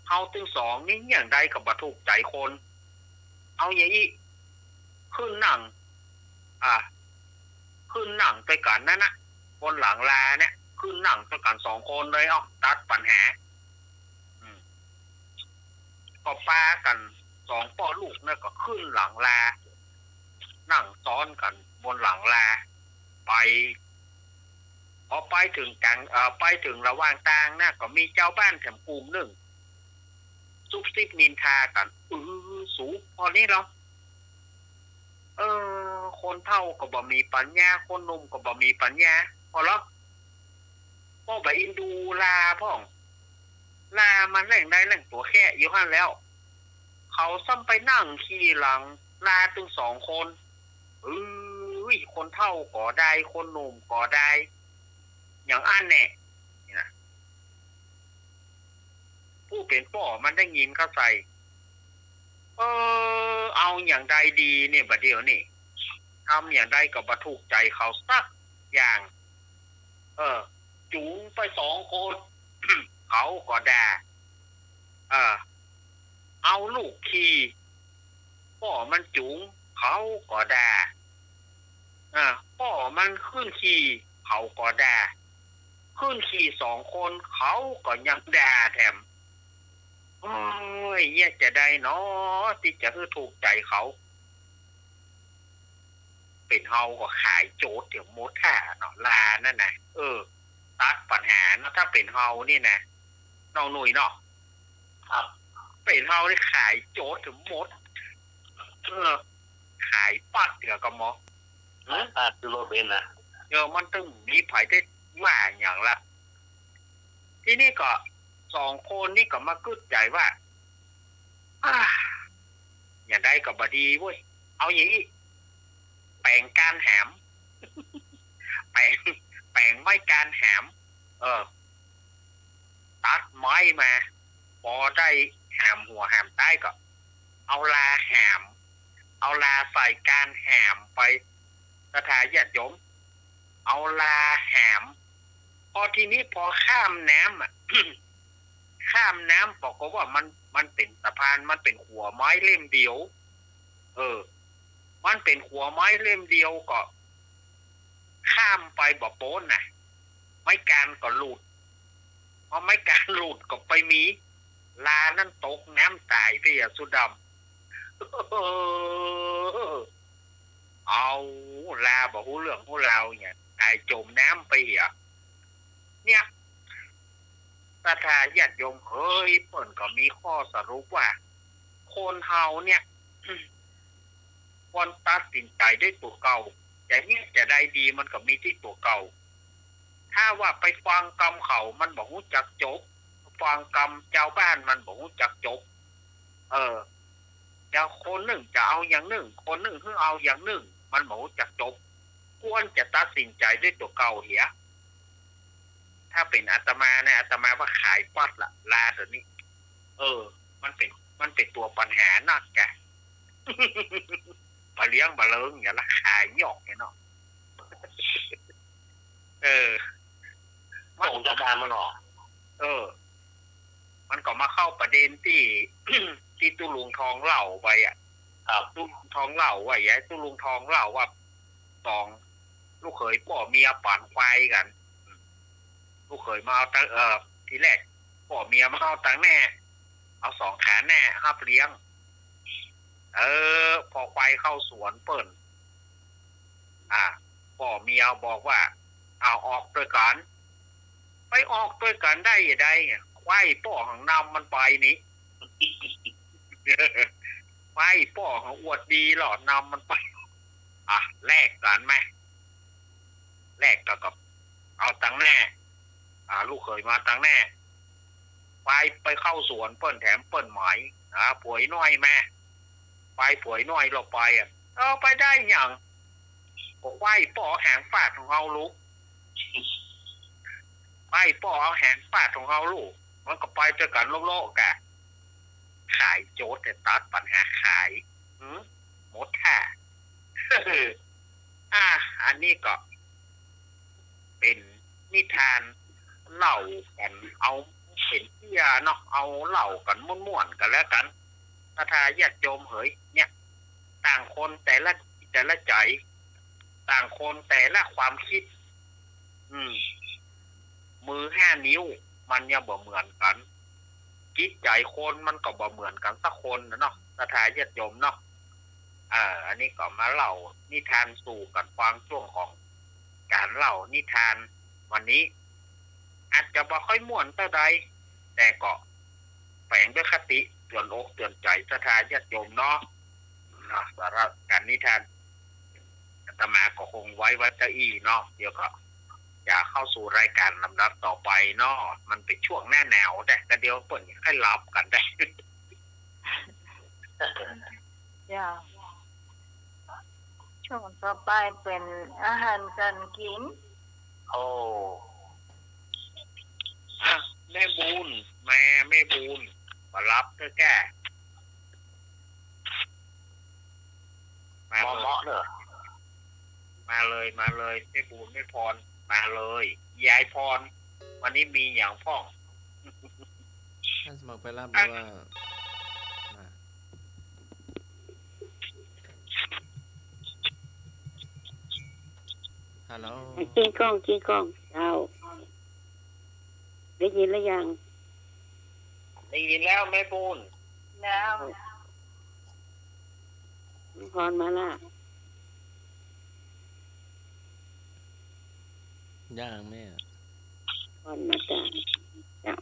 เฮาตึงสองนี่อย่างใดก็บ่ถูกใจ๋คน เอาอย่างอี้ ขึ้นนั่ง อ่า ขึ้นนั่งตวยกั๋นนั้นนะ บนหลังลาเนี่ย ขึ้นนั่งตวยกั๋นสองคนเลย เอ้า ตัดปัญหา อืม ก็ปากั๋นสองป้อลูกเนี่ยก็ขึ้นหลังลา นั่งซ้อนกั๋นบนหลังลา ไป พอไปเถิงก๋าง เอ่อ ไปเถิงระหว่างตางนะ ก็มีจาวบ้านแถมกลุ่มนึ่ง ซุบซิบนินทากั๋น อือ สู ป้อนี้เหรอ เออ คนเฒ่าก็บ่มีปัญญา คนหนุ่มก็บ่มีปัญญา ป้อเหรอ ป้อบ่อินดูลาพ่อง ลามันแหล่งได้แหล่งตั๋วแคะอยู่หั้นแล้ว เขาซ้ำไปนั่งขี่หลังลาตึงสองคน เอ้ย คนเฒ่าก็ได้ คนหนุ่มก็ได้ อย่างอั้นแน่ นี่นะ ผู้เป๋นป้อมันได้ยินเข้าใส่ เออ เอาอย่างใดดีเนี่ย บ่าเดี่ยวนี้ ทำอย่างใดก็บ่ถูกใจ๋เขาสักอย่าง เออ จู๋งไปสองคน เขาก็ด่า เออ เอาลูกขี่ ป้อมันจู๋ง เขาก็ด่า เออ ป้อมันขึ้นขี่ เขาก็ด่า ขึ้นขี่สองคน เขาก็ยังด่าแถม โอ้ย เยียะจะใดเนาะ ตี้จะหื้อถูกใจ๋เขา เป๋นเฮาก็ขายโจ๊ดเหียหมดแท้เนาะ ลานั้นนะ เออ ตัดปัญหาเนาะ ถ้าเป๋นเฮานี่นะ น้องหนุ่ยเนาะ ครับ เป๋นเฮานี่ขายโจ๊ดเหียหมด เออ ขายปั๊ดเหียก่อหมอ ขายปั๊ดคือรถเบนซ์นะ เออ มันตึงมีใผได้ว่าหยังละ ทีนี้ก็สองคนนี่ก็มากึ๊ดใจ๋ว่า อ้า อย่างใดก็บ่ดีเว้ย เอาอย่างอี้ แป๋งก๋านแหม แป๋ง แป๋งไม้ก๋านแหม เออ ตัดไม้มา ปอได้แหมหัวแหมต๊ายก็ เอาลาแหม เอาลาใส่ก๋านแหมไป ศรัทธาญาติโยม เอาลาแหม พอทีนี้พอข้ามน้ำอะ ข้ามน้ำ ปรากฏว่ามัน มันเป๋นสะพาน มันเป๋นขัวไม้เล่มเดียว เออ มันเป๋นขัวไม้เล่มเดียวก็ ข้ามไปบ่ป๊นน่ะ ไม้ก๋านก็หลุด พอไม้ก๋านหลุดก็ไปมี ลานั้นตกน้ำต๋ายไปอะ สุดดำ เออ เอา ลาบ่ฮู้เรื่องฮู้ราวเนี่ย ต๋ายจ๋มน้ำไปเหีย เนี่ย ศรัทธาญาติโยมเอ๋ย เปิ้นก็มีข้อสรุปว่า คนเฮาเนี่ย ควรตัดสินใจ๋ด้วยตั๋วเก่า จะเยียะจะใดดีมันก็มีตี้ตั๋วเก่า ถ้าว่าไปฟังกำเขา มันบ่ฮู้จักจบ ฟังกำจาวบ้านมันบ่ฮู้จักจบ เออ อย่างคนนึ่งจะเอาอย่างนึ่ง คนนึ่งหื้อเอาอย่างนึ่ง มันบ่ฮู้จักจบ ควรจะตัดสินใจ๋ด้วยตั๋วเก่าเหีย ถ้าเป๋นอาตมานะ อาตมาว่าขายปั๊ดละ ลาตั๋วนี้ เออ มันเป๋น มันเป๋นตั๋วปัญหานักแก บ่เลี้ยงบ่เลิ้งอย่างละ ขายยอกเนี่ยเนาะ เออ มัน ของจัดการมันออก เออ มันก็มาเข้าประเด็นตี้ ตี้ตุ๊ลุงทองเล่าไว้อะ ครับ ตุ๊ลุงทองเล่าไว้อะ ตุ๊ลุงทองเล่าว่า สองลูกเขยป้อเมียป๋านควายกั๋น ลูกเขยมาเอาตัง เอ่อ ทีแรกป้อเมียมาเอาตังแน่ เอาสองขาแน่ฮับเลี้ยง เออ พอควายเข้าสวนเปิ้น อ่า ป้อเมียบอกว่า เอาออกตวยกั๋น ไปออกตวยกั๋นได้จะใด ควายป้อหังนำมันไปนี่ ควายป้อหังอวดดีหล่อนำมันไป อ่ะ แลกกั๋นแมะ แลกกั๋นกับ เอาตังแน่ อ่า ลูกเขยมาตังแน่ ควายไปเข้าสวนเปิ้นแถมเปิ้นหมาย อ่า ผวยน้อยแมะ ควายผวยน้อยลงไปอะ เออ ไปได้หยัง ก็ควายป้อแหงฟาดของเฮาลูก ควายป้อเอาแหงฟาดของเฮาลูก มันก็ไปตวยกั๋นโละๆ กะ ขายโจ๊ดเนี่ยตัดปัญหาขาย หืม หมดท่า อ่ะ อันนี้ก็ เป๋นนิทานเล่ากั๋น เอาเป๋นเตี้ยเนาะ เอาเล่ากั๋นม่วนๆ กั๋นแล้วกั๋น ศรัทธาญาติโยมเหย เนี่ย ต่างคนแต่ละ แต่ละใจ๋ ต่างคนแต่ละความคิด อืม มือห้านิ้วมันยังบ่เหมือนกั๋น จิตใจ๋คนมันก็บ่เหมือนกั๋นสักคนน่ะเนาะ ศรัทธาญาติโยมเนาะ เออ อันนี้ก็มาเล่านิทานสู่กั๋นฟัง ช่วงของก๋านเล่านิทานวันนี้ อาจจะบ่ค่อยม่วนเต้าใด แต่ก็แฝงด้วยคติเตื๋อนอกเตื๋อนใจ๋ศรัทธาญาติโยมเนาะ เนาะ สาระก๋านนิทาน อาตมาก็คงไว้ ไว้เต้าอี้เนาะ เดี๋ยวก็จะเข้าสู่รายก๋านลำดับต่อไปเนาะ มันเป๋นช่วงหน้าหนาวแต๊ ก็เดี๋ยวเปิ้นค่อยหลับกั๋นแต๊ จ้า ช่วงต่อไปเป๋นอาหารก๋านกิ๋น โอ้ อ่ะ แม่บุญ มา แม่บุญ มาหลับเต๊อะแก่ มาเลย เหมาะๆ เนอะ มาเลย มาเลย แม่บุญ แม่พร มาเลย ยายพร วันนี้มีหยังพ่อง ท่านสมัครไปรับหรือว่า มา ฮัลโหล กิ้งก้อง กิ้งก้อง เจ้า ได้ยินหรือยัง ได้ยินแล้วแม่บุญ แล้ว พรมาละ ยังแม่ พรมาจ้ะ จ้ะ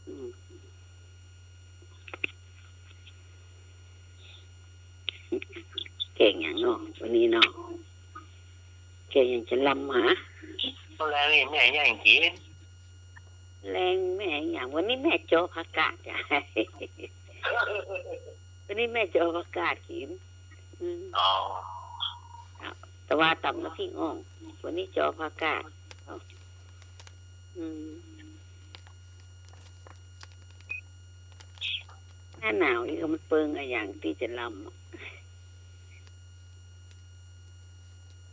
อืม แกงหยังเนาะ วันนี้เนาะ แกงหยังจะลำหา แลงนี่แม่หยังกิ๋น แลงแม่หยัง วันนี้แม่จอผักกาดจ้ะ วันนี้แม่จอผักกาดกิ๋น อืม อ๋อ แต่ว่าต๋ำน้ำพริกอ่อง วันนี้จอผักกาด อืม หน้าหนาวนี่ก็มันเปิงอะหยังตี้จะลำอะ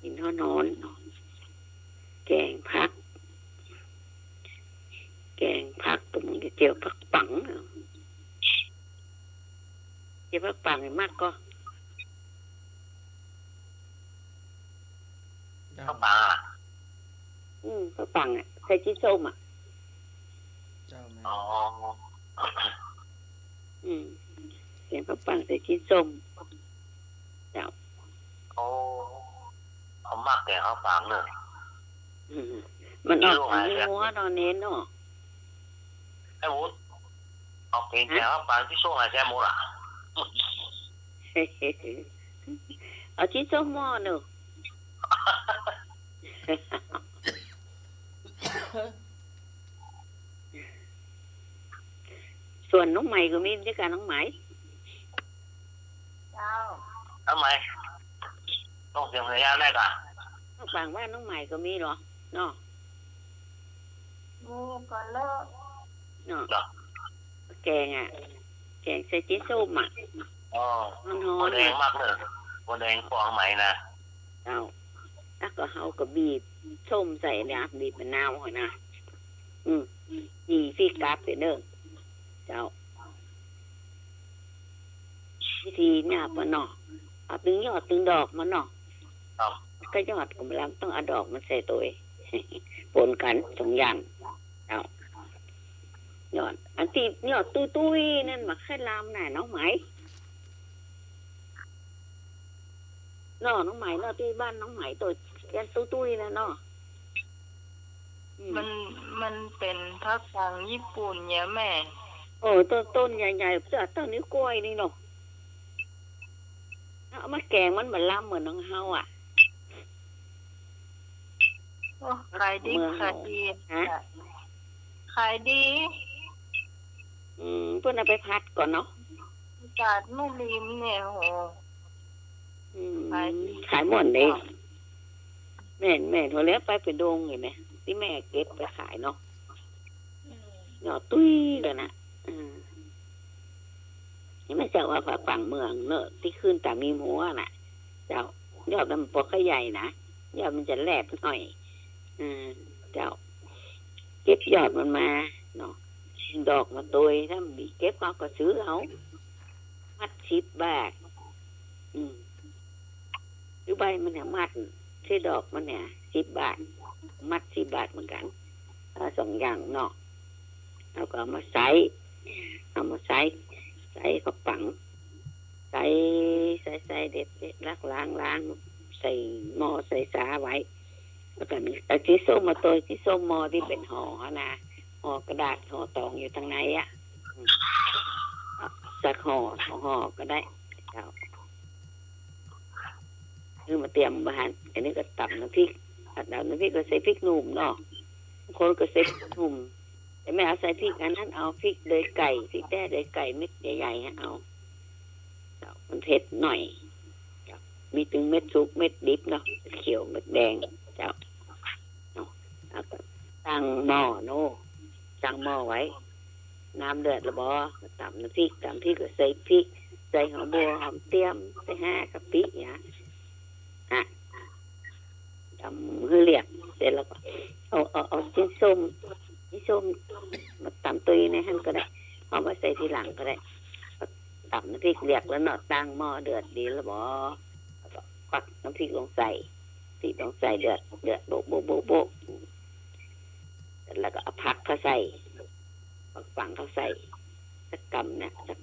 กิ๋นฮ้อนๆ แกงผัก แกงผัก ตรงนี้เจียวผักปังอะ เจียวผักปังนี่มักก่อ เจ้า ผักปังอะ อืม ผักปังอะ ใส่จิ๊นส้มอะ เจ้าแม่ อ๋อ อืม แกงผักปังใส่จิ๊นส้ม เจ้า โอ้ เฮามักแกงผักปังเนอะ อืม มันออกต๋ามมีหัวเนาะเน้นเนาะ ไอ้วุฒิ ออกเป๋นแกงผักปัง จิ๊นส้มหายใส่หมดอะ เอาจิ๊นส้มหม้อเนอะ ส่วนน้องไหมก็มีเจ้าค่ะ น้องไหม เจ้า น้องไหม ต้องเสียงสัญญาณได้ก่ะ บางบ้านน้องไหมก็มีเหรอ เนาะ มีก็เลอะ เนาะ เนาะ แกงอะ แกงใส่จิ๊นส้มอะ อ๋อ ฮ้อนๆ บัวแดง อะ มักเนอะ บัวแดงปอน้องไหมนะ เจ้า แล้วก็เฮาก็บีบส้มใส่นะ บีบมะนาวหั้นนะ อืม จี่ซี้ก๊าบไปเนอะ เจ้า วิธีเนี่ยปะเนาะ เอาตึงยอดตึงดอกมันเนาะ ครับ ก็ยอดก็บ่ลำ ต้องเอาดอกมันใส่ตวย ปนกั๋นสองอย่าง เจ้า ยอด อันตี้ยอดตุ้ยๆ นั่นบ่ค่อยลำน่ะ น้องไหม เนาะ น้องไหมเนาะ ตี้บ้านน้องไหมตวย อันตุ้ยๆ น่ะเนาะ อืม มัน มันเป๋นผักปังญี่ปุ่นเนี่ยแม่ โอ้ ต้น ต้นใหญ่ๆ เต้า เต้านิ้วก้อยนี่เนาะ เอามาแกงมันบ่ลำเหมือนของเฮาอะ โอ้ ขายดี เมืองเฮา ขายดี ฮะ ขายดี อืม เปิ้นเอาไปผัดก่อเนาะ ตลาดแม่ริมเนี่ย โอ้ อืม ขายดี ขายหมดเลย เจ้า แม่น แม่น หัวแล้วไป ไปดงเห็นไหม ตี้แม่เก็บไปขายเนาะ อืม ยอดตุ้ยกั๋นนะ อืม นี่แม่เจ้าว่าผักปังเมืองเนอะ ตี้ขึ้นต๋ามมีหัวน่ะ เจ้า ยอดมันบ่ค่อยใหญ่นะ ยอดมันจะแหลบหน่อย อืม เจ้า เก็บยอดมันมาเนาะ ดอกมันตวย ถ้ามีเก็บเฮาก็ซื้อเอา มัดสิบบาท อืม คือใบมันเนี่ย มัด ตี้ดอกมันเนี่ย สิบบาท มัดสิบบาทเหมือนกั๋น เอ่อ สองอย่างเนาะ เฮาก็เอามาใส่ เอามาใส่ ใส่ข้าวปัง ใส่ ใส่ ใส่ เด็ด เด็ด ล้าง ล้าง ล้าง ใส่หม้อใส่สาไว้ แล้วก็เอาจีนส้มมาตวย จีนส้มหม้อตี้เป๋นห่อหั้นนะ ห่อกระดาษ ห่อต๋องอยู่ตางในอะ อืม สักห่อ สองห่อก็ได้ เจ้า หื้อมาเตรียมไว้หั้น อันนี้ก็ต๋ำน้ำพริก ต๋ำน้ำพริกก็ใส่พริกหนุ่มเนาะ บางคนก็ใส่พริกหนุ่ม แต่แม่เอาใส่พริกอันนั้น เอาพริกเดือยไก่ พริกแต๊เดือยไก่เม็ดใหญ่ๆ หั้นเอา เจ้า มันเผ็ดหน่อย เจ้า มีตึงเม็ดสุกเม็ดดิบเนาะ เม็ดเขียวเม็ดแดง เจ้า เนาะ แล้วก็ตั้งหม้อเนาะ ตั้งหม้อไว้ น้ำเดือดแล้วบ่ ต๋ำน้ำพริก ต๋ำพริกก็ใส่พริก ใส่หอมบัว หอมเตี้ยม ใส่ฮากะปิเนี่ย อ่ะ ต๋ำหื้อเรียบ เสร็จแล้วก็เอา เอา เอาจีนส้ม จีนส้มมาต๋ำตวยในหั้นก็ได้ เอามาใส่ทีหลังก็ได้ ต๋ำน้ำพริกเรียบแล้วเนาะ ตั้งหม้อเดือดดีแล้วบ่ แล้วก็ควักน้ำพริกลงใส่ พริกลงใส่เดือด เดือด โบ๊ะ โบ๊ะ โบ๊ะ โบ๊ะ แล้วก็เอาผักเข้าใส่ ผักปังเข้าใส่ สักกำเนี่ย สัก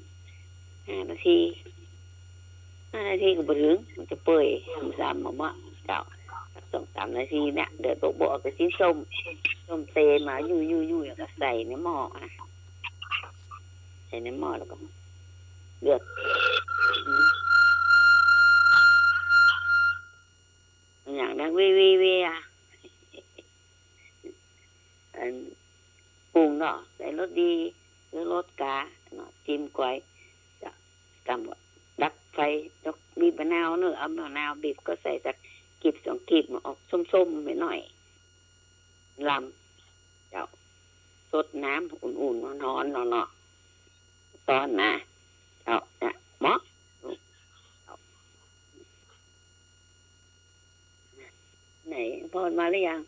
ห้านาที ห้านาทีก็บ่เถิง มันจะเปื่อย มันซ้ำบ่เหมาะ เจ้า สักสองสามนาทีเนี่ย เดือดโบ๊ะ โบ๊ะ เอาไปซี้ส้ม ส้มเตมา ยุ่ย ยุ่ย ยุ่ย แล้วก็ใส่ในหม้ออะ ใส่ในหม้อแล้วก็เดือด อืม อย่างดังวีวีวีอะ อัน ปรุงเนาะ ใส่รสดี หรือรสกาเนาะ จิ้มก๋วย จะกำดับไฟ ยก บีบมะนาวเนาะ เอามะนาวบีบก็ใส่สักกีบสองกีบ มันออกส้มๆ หน่อยๆ ลำ เจ้า ซดน้ำอุ่นๆ ฮ้อนๆ เนาะ เนาะ ต๋อนนะ เจ้า เนี่ย เหมาะ ไหน พรมาหรือยัง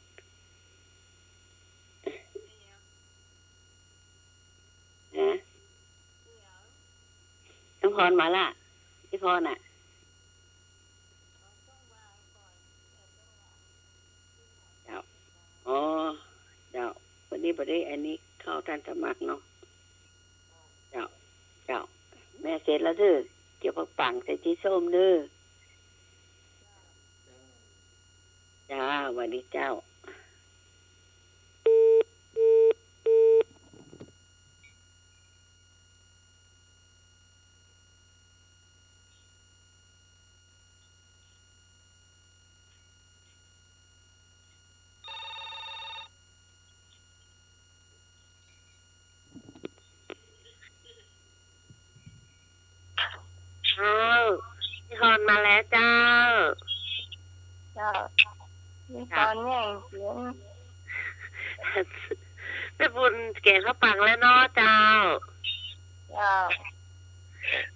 ฮะ น้องพรมาละ พี่พรน่ะ เจ้า อ๋อ เจ้า วันนี้บ่ได้ อันนี้เข้าท่านสมัครเนาะ เจ้า เจ้า แม่เสร็จแล้วเด้อ เกี่ยวผักปังใส่จีนส้มเด้อ เจ้า หวัดดีเจ้า เจ้า พี่พรมาแล้วเจ้า เจ้า พี่พรแย่งเสียง แม่บุญแก๋ข้าวปังแล้วเนาะเจ้า เจ้า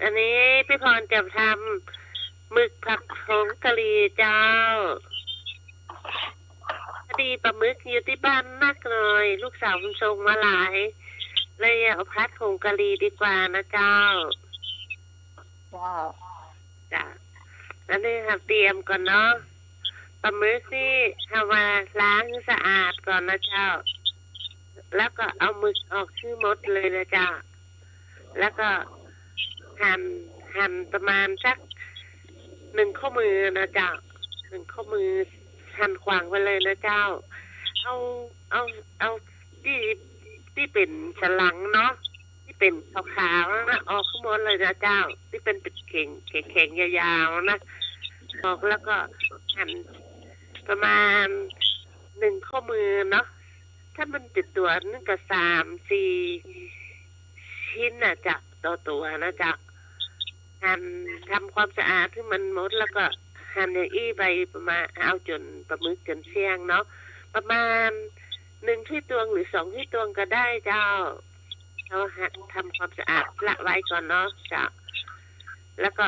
อันนี้พี่พรจะทำหมึกผัดผงกะหรี่เจ้า พอดีปลาหมึกอยู่ตี้บ้านนักหน่อย ลูกสาวมันส่งมาหลาย เลยเอาผัดผงกะหรี่ดีกว่านะเจ้า เจ้า จ้ะ อันนี้เฮาเตรียมก่อนเนาะ ปลาหมึกนี่เฮามาล้างหื้อสะอาดก่อนนะเจ้า แล้วก็เอาหมึกออกหื้อหมดเลยนะเจ้า แล้วก็หั่น หั่นประมาณสักหนึ่งข้อมือนะเจ้า หนึ่งข้อมือ หั่นขวางไปเลยนะเจ้า เอา เอา เอาตี้ ตี้เป๋นสันหลังเนาะ ตี้เป๋นขาวๆ นั่นน่ะ ออกหื้อหมดเลยนะเจ้า ตี้มันเป๋นแข็ง แข็งๆ ยาวๆ นะ ออกแล้วก็หั่นประมาณหนึ่งข้อมือเนาะ ถ้ามันเป๋นตั๋วนึ่งก็สามสี่ชิ้นน่ะเจ้า ต่อตั๋วนะเจ้า หั่นทำความสะอาดหื้อมันหมด แล้วก็หั่นอย่างอี้ไปประมาณ เอาจ๋นปลาหมึกจ๋นเสี้ยงเนาะ ประมาณหนึ่งถ้วยตวงหรือสองถ้วยตวงก็ได้เจ้า เอาหั่นทำความสะอาดละไว้ก่อนเนาะเจ้า แล้วก็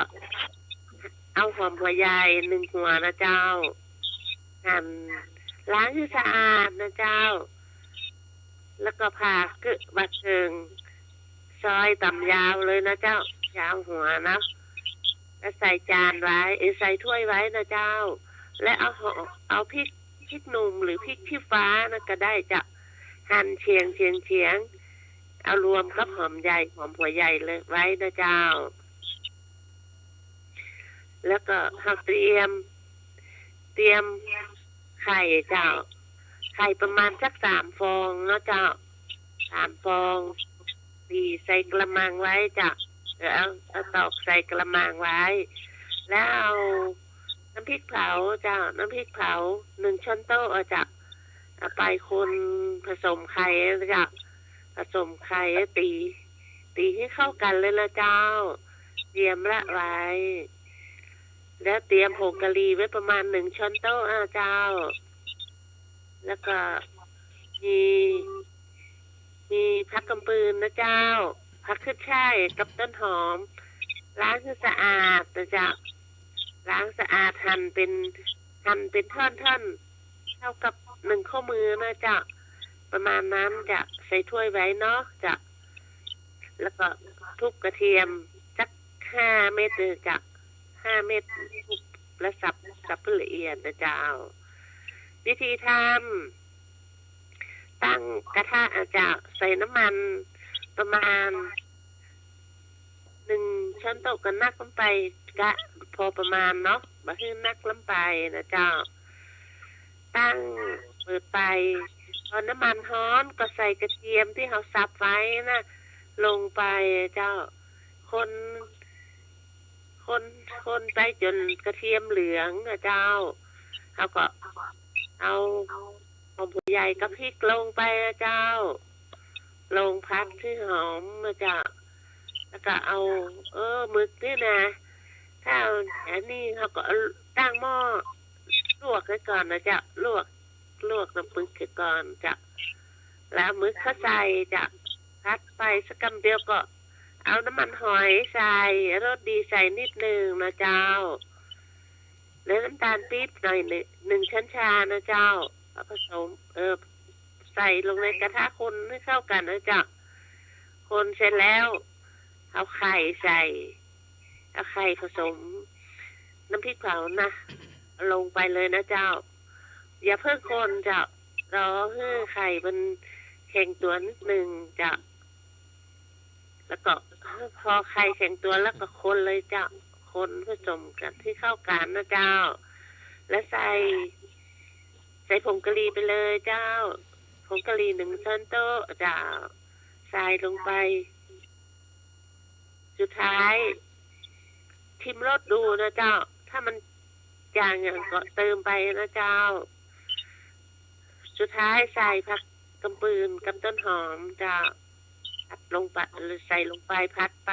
เอาหอมหัวใหญ่หนึ่งหัวนะเจ้า หั่นล้างหื้อสะอาดนะเจ้า แล้วก็ผ่าเกอะบาดเถิง ซอยต๋ำยาวเลยนะเจ้า ยาวหัวนะ ก็ใส่จานไว้ เอ่อ ใส่ถ้วยไว้นะเจ้า และเอาหอม เอาพริก พริกหนุ่มหรือพริกชี้ฟ้านะก็ได้เจ้า หั่นเฉียง เฉียง เฉียง เอารวมกับหอมใหญ่ หอมหัวใหญ่เลย ไว้นะเจ้า แล้วก็เฮาเตรียม เตรียมไข่เจ้า ไข่ประมาณสักสามฟองเนาะเจ้า สามฟอง ตีใส่กะละมังไว้เจ้า เออ เอา เอาตอกใส่กะละมังไว้ แล้วเอาน้ำพริกเผาเจ้า น้ำพริกเผาหนึ่งช้อนโต๊ะอะเจ้า เอาไปคนผสมไข่นะเจ้า ผสมไข่ ตี ตีให้เข้ากั๋นเลยนะเจ้า เตรียมละไว้ แล้วเตรียมผงกะหรี่ไว้ประมาณหนึ่งช้อนโต๊ะอะเจ้า แล้วก็มี มีผักกำปืนนะเจ้า ผักขึ้นฉ่ายกับต้นหอม ล้างหื้อสะอาดนะเจ้า ล้างสะอาดหั่นเป๋น หั่นเป๋นท่อนๆ เต้ากับหนึ่งข้อมือนะเจ้า ประมาณนั้นเจ้า ใส่ถ้วยไว้เนาะเจ้า แล้วก็ทุบกระเทียมสักห้าเม็ดนะเจ้า ห้าเม็ด ทุบและสับ สับให้ละเอียดนะเจ้า วิธีทำ ตั้งกระทะอะเจ้า ใส่น้ำมันประมาณหนึ่งช้อนโต๊ะ ก็นักลงไปกะพอประมาณเนาะ บ่หื้อนักลงไปนะเจ้า ตั้ง เปิดไป พอน้ำมันฮ้อนก็ใส่กระเทียมตี้เฮาสับไว้นะ ลงไปเจ้า คน คน คนไปจ๋นกระเทียมเหลืองอะเจ้า เฮาก็เอาหอมหัวใหญ่กับพริกลงไปอะเจ้า ลงผัดหื้อหอมอะเจ้า แล้วก็เอา เออ หมึกนี่นะ ถ้าอันนี้เฮาก็เอาตั้งหม้อ ลวกไว้ก่อนนะเจ้า ลวก ลวกน้ำหมึกไว้ก่อนเจ้า แล้วเอาหมึกเข้าใส่เจ้า ผัดไปสักกำเดียวก็เอาน้ำมันหอยใส่ รสดีใส่นิดนึงนะเจ้า และน้ำตาลปี๊บหน่อยหนึ่ง หนึ่งช้อนชานะเจ้า เอาผสม เออ ใส่ลงในกระทะ คนให้เข้ากั๋นนะเจ้า คนเสร็จแล้ว เอาไข่ใส่ เอาไข่ผสมน้ำพริกเผานะ ลงไปเลยนะเจ้า อย่าเพิ่งคนเจ้า รอหื้อไข่มันแข็งตั๋วนิดนึงเจ้า แล้วก็พอไข่แข็งตั๋วแล้วก็คนเลยเจ้า คนผสมกั๋นให้เข้ากั๋นนะเจ้า แล้วใส่ ใส่ผงกะหรี่ไปเลยเจ้า ผงกะหรี่หนึ่งช้อนโต๊ะเจ้า ใส่ลงไป สุดท้าย ชิมรสดูนะเจ้า ถ้ามันจางหยังก็เติมไปนะเจ้า สุดท้ายใส่ผักกำปืนกับต้นหอมเจ้า ผัดลงไป ใส่ลงไปผัดไป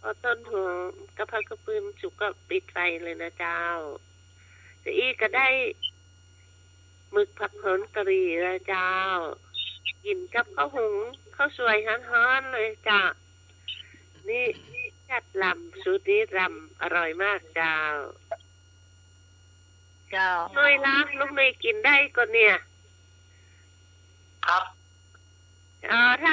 พอต้นหอมกับผักกำปืนสุกก็ปิดไฟเลยนะเจ้า จะอี้ก็ได้ หมึกผัดผงกะหรี่นะเจ้า กิ๋นกับข้าวหุง ข้าวสวยฮ้อนๆ เลยเจ้า นี่จัดลำ สูตรนี้ลำอร่อยมากเจ้า เจ้า ลุงหนุ่ยละ ลุงหนุ่ยกิ๋นได้ก่อเนี่ย ครับ อ๋อ ถ้า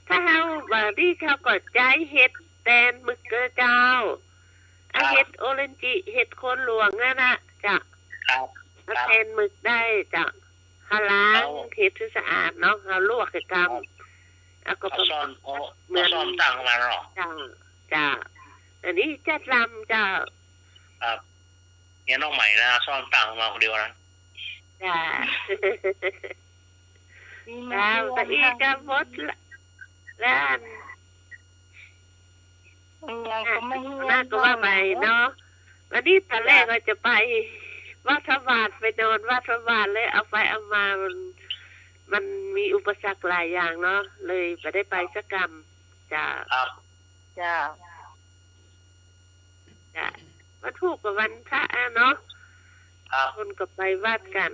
ถ้าเฮาบ่ดี เฮาก็ใจ๊เห็ดแตนหมึกนะเจ้า อ่ะ ครับ เห็ดโอเรนจิ เห็ดโคนหลวงนั่นน่ะ เจ้า ครับ เอา ครับ แตนหมึกได้เจ้า เฮาล้าง เอา เห็ดหื้อสะอาดเนาะ เฮาลวกหื้อกำ ครับ เอาก็ เอาซ่อน เอา เหมือน เอาซ่อนตั้งมาเนาะ เจ้า เจ้า อันนี้จัดลำเจ้า ครับ เฮียน้องใหม่นะ ซ่อนตังค์มาคนเดียวนะ จ้า มีมา เจ้า เพื่อน ก็อี้ ค่ะ ก็หมดละ แล้วอัน ยังก็ไม่เฮียน น่าก็ว่าไปเนาะ วันนี้ตอนแรก จ้ะ ว่าจะไปวัดพระบาท ไปนอนวัดพระบาทเลย เอาไปเอามามัน มันมีอุปสรรคหลายอย่างเนาะ เลยบ่ได้ไปสักกำ จ้า ครับ จ้า จ้ะ วันพูกกับวันพระอะเนาะ ครับ คนก็ไปวัดกั๋น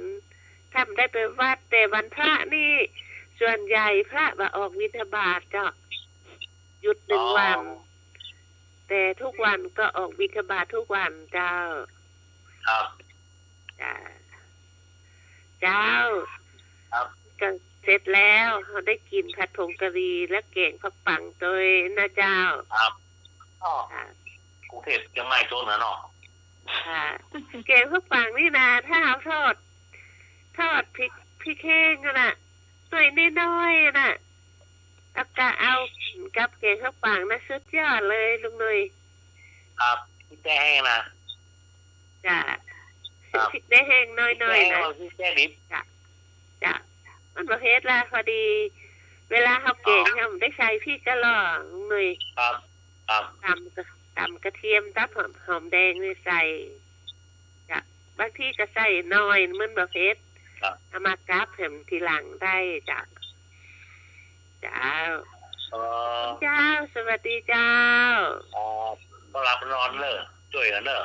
ถ้าบ่ได้ไปวัด แต่วันพระนี่ ส่วนใหญ่พระบ่ออกบิณฑบาตเจ้า หยุดหนึ่งวัน อ๋อ แต่ทุกวันก็ออกบิณฑบาตทุกวันเจ้า ครับ จ้ะ เจ้า ครับ ก็เสร็จแล้ว เฮาได้กิ๋นผัดผงกะหรี่และแก๋งผักปังตวยนะเจ้า ครับ อ๋อ จ้ะ กรุงเทพฯ เจียงใหม่ โซนนั้นเนาะ อ่า แก๋งผักปังนี่นะ ถ้าเฮาทอด ทอดพริก พริกแห้งอะนะ หน่วยน้อยๆ อะนะ แล้วก็เอากับแก๋งผักปังนะ สุดยอดเลยลุงหนุ่ย ครับ พริกแห้งนะ จ้ะ ครับ พริกแห้งน้อยๆ นะ พริกแห้งดิบ จ้ะ จ้ะ มันบ่เผ็ดละ พอดี เวลาเฮาแก๋ง อ๋อ เฮาบ่ได้ใส่พริกกะหล่อลุงหนุ่ย ครับ ครับ ตำกระ ตำกระเทียม ตำหอม หอมแดงนี่ใส่ จ้ะ บางทีก็ใส่น้อย มันบ่เผ็ด ครับ เอามากับแหมทีหลังได้จ้ะ เจ้า เอ่อ เจ้า สวัสดีเจ้า อ๋อ ก็หลับนอนเนอะ จ้วยกั๋นเนอะ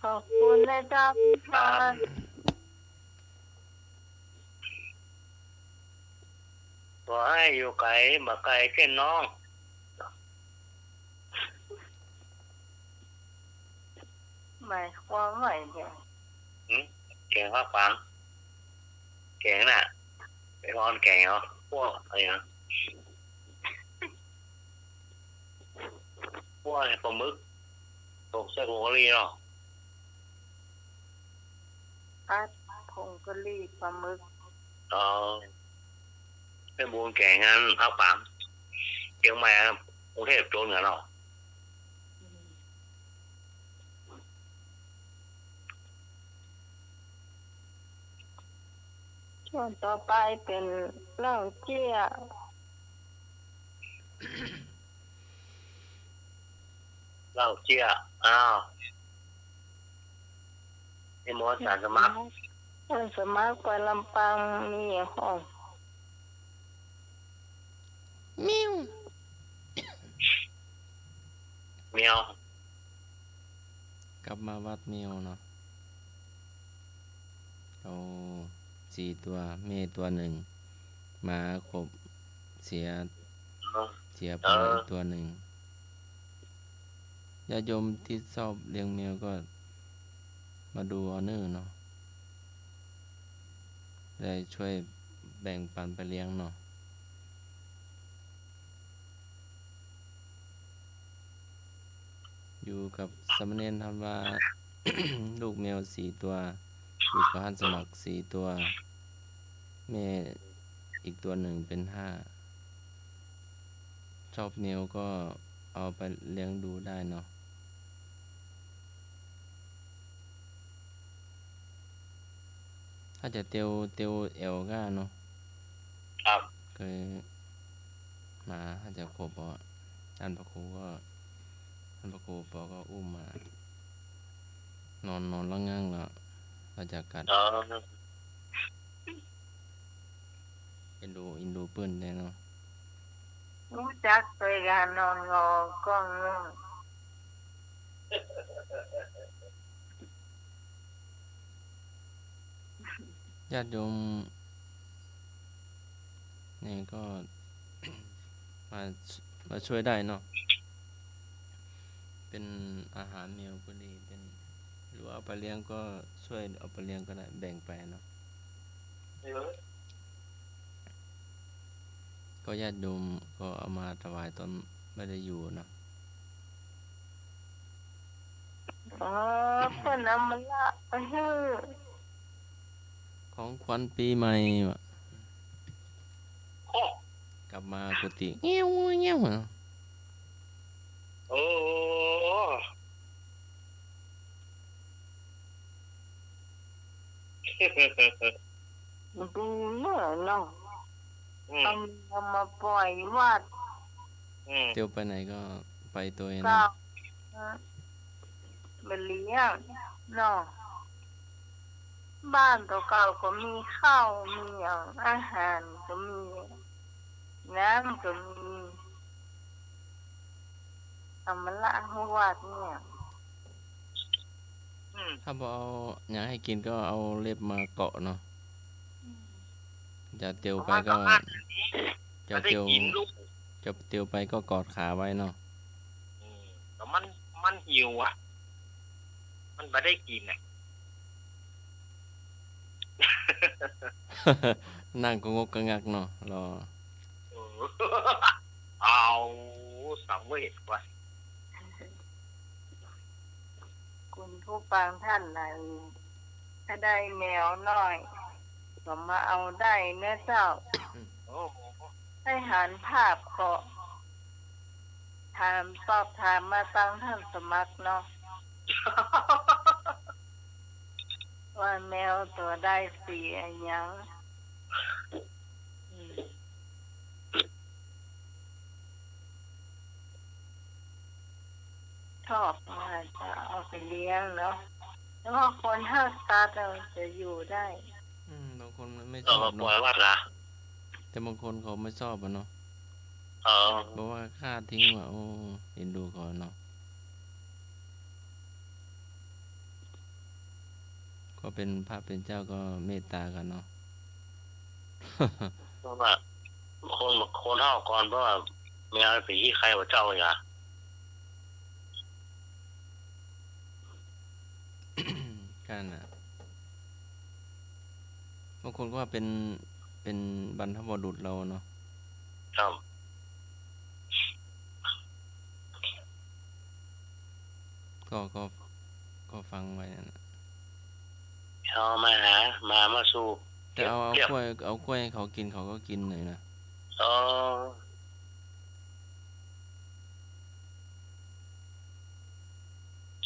ขอบคุณนะเจ้าพี่พร ครับ ขอหื้ออยู่ไก๋ บ่ไก๋เสี้ยนน้อง หมายความว่าไง หืม แก๋งผักปัง แก๋งน่ะ ไปอ่อนแก๋งเหรอ พวกอะไรนะ พวกอะไร ปลาหมึก ตกใส่ผงกะหรี่เนาะ ผัดผงกะหรี่ปลาหมึก อ๋อ เพชรบูรณ์แก๋งอันผักปัง เจียงใหม่ กรุงเทพฯ โซนกั๋นเนาะ ส่วนต่อไปเป๋นเหล้าเจี้ย เหล้าเจี้ย อ้าว ไอ้หมอสารสมัคร สารสมัครไปลำปางมีห้อง แมว แมว กลับมาวัดแมวเนาะ เอาสี่ตั๋ว แม่ตั๋วนึ่ง หมาครบ เสีย เสียไปตั๋วนึ่ง ญาติโยมตี้ชอบเลี้ยงแมวก็มาดูเอาเน่อเนาะ ได้จ้วยแบ่งปันไปเลี้ยงเนาะ อยู่กับสามเณรทันวา ลูกแมวสี่ตั๋ว อยู่กับอาสาสมัครสี่ตั๋ว แม่อีกตั๋วนึ่งเป๋นห้า ชอบแมวก็เอาไปเลี้ยงดูได้เนาะ ถ้าจะเตียว เตียวแอ่วก้าเนาะ ครับ คือหมาถ้าจะขบอ่ะ อันพระครูก็ อันพระครูปอก็อุ้มมา นอน นอนละงั่งละ ถ้าจะกัด อ๋อ เอ็นดู เอ็นดูเปิ้นแต๊เนาะ ฮู้จักตวยก๋านนอนงอก้องง่วง ญาติโยม นี่ก็ มา มาจ้วยได้เนาะ เป๋นอาหารแมวก็ดี เป๋น หรือว่าเอาไปเลี้ยงก็จ้วยเอาไปเลี้ยงก็ได้ แบ่งไปเนาะ ก็ญาติโยมก็เอามาถวายตอนไม่ได้อยู่เนาะ อ๋อ เปิ้นเอามาละไปหื้อ ของขวัญปี๋ใหม่ว่ะ โอ้ กลับมากุฏิ เงี้ยวเงี้ยวอะ โอ้ ดูเน่อเนาะ อืม เอา เอามาป่อยวัด อืม เตียวไปไหนก็ไปตวยเนาะ ก็ เออ บ่เลี้ยงเนาะ บ้านตั๋วเก่าก็มีข้าว มีหยัง อาหารก็มี น้ำก็มี เอามาละหื้อวัดเนี่ย อืม ถ้าบ่เอาหยังหื้อกิ๋นก็เอาเล็บมาเกาะเนาะ อืม จะเตียวไปก็ เอามาเกาะ จะเตียว บ่ได้กิ๋นลูก จะเตียวไปก็กอดขาไว้เนาะ อืม แต่มัน มันหิวอะ มันบ่ได้กิ๋นอะ นั่งกะงกกะงักเนาะ รอ เออ เอา สังเวชว่ะ ผู้ฟังท่านไหน ถ้าได้แมวน้อย ก็มาเอาได้เน้อเจ้า โอ้ ได้หันภาพก็ ถาม สอบถามมาตังท่านสมัครเนาะ ว่าแมวตั๋วใดสีอะหยัง อืม ชอบ อาจจะเอาไปเลี้ยงเนาะ แต่ว่าคนฮักสัตว์อะจะอยู่ได้ อืม บางคนมันไม่ชอบเนาะ เอามาปล่อยวัดเหรอ แต่บางคนเขาไม่ชอบอะเนาะ เออ บอกว่าฆ่าทิ้งว่ะ โอ้ เอ็นดูเขาเนาะ ก็เป็นพระเป็นเจ้าก็เมตตากั๋นเนาะ เพราะว่าคน คนเฒ่าก่อน เพราะว่าแมวไปขี้ใครว่าเจ้าอย่า กันน่ะ บางคนก็ว่าเป็น เป็นบรรพบุรุษเราเนาะ ครับ ก็ ก็ ก็ฟังไว้นั่นน่ะ เอามาหา มา มาสู่ แต่เอา เอา เก็บ กล้วย เอากล้วยให้เขากิ๋น เขาก็กิ๋นเลยนะ อ๋อ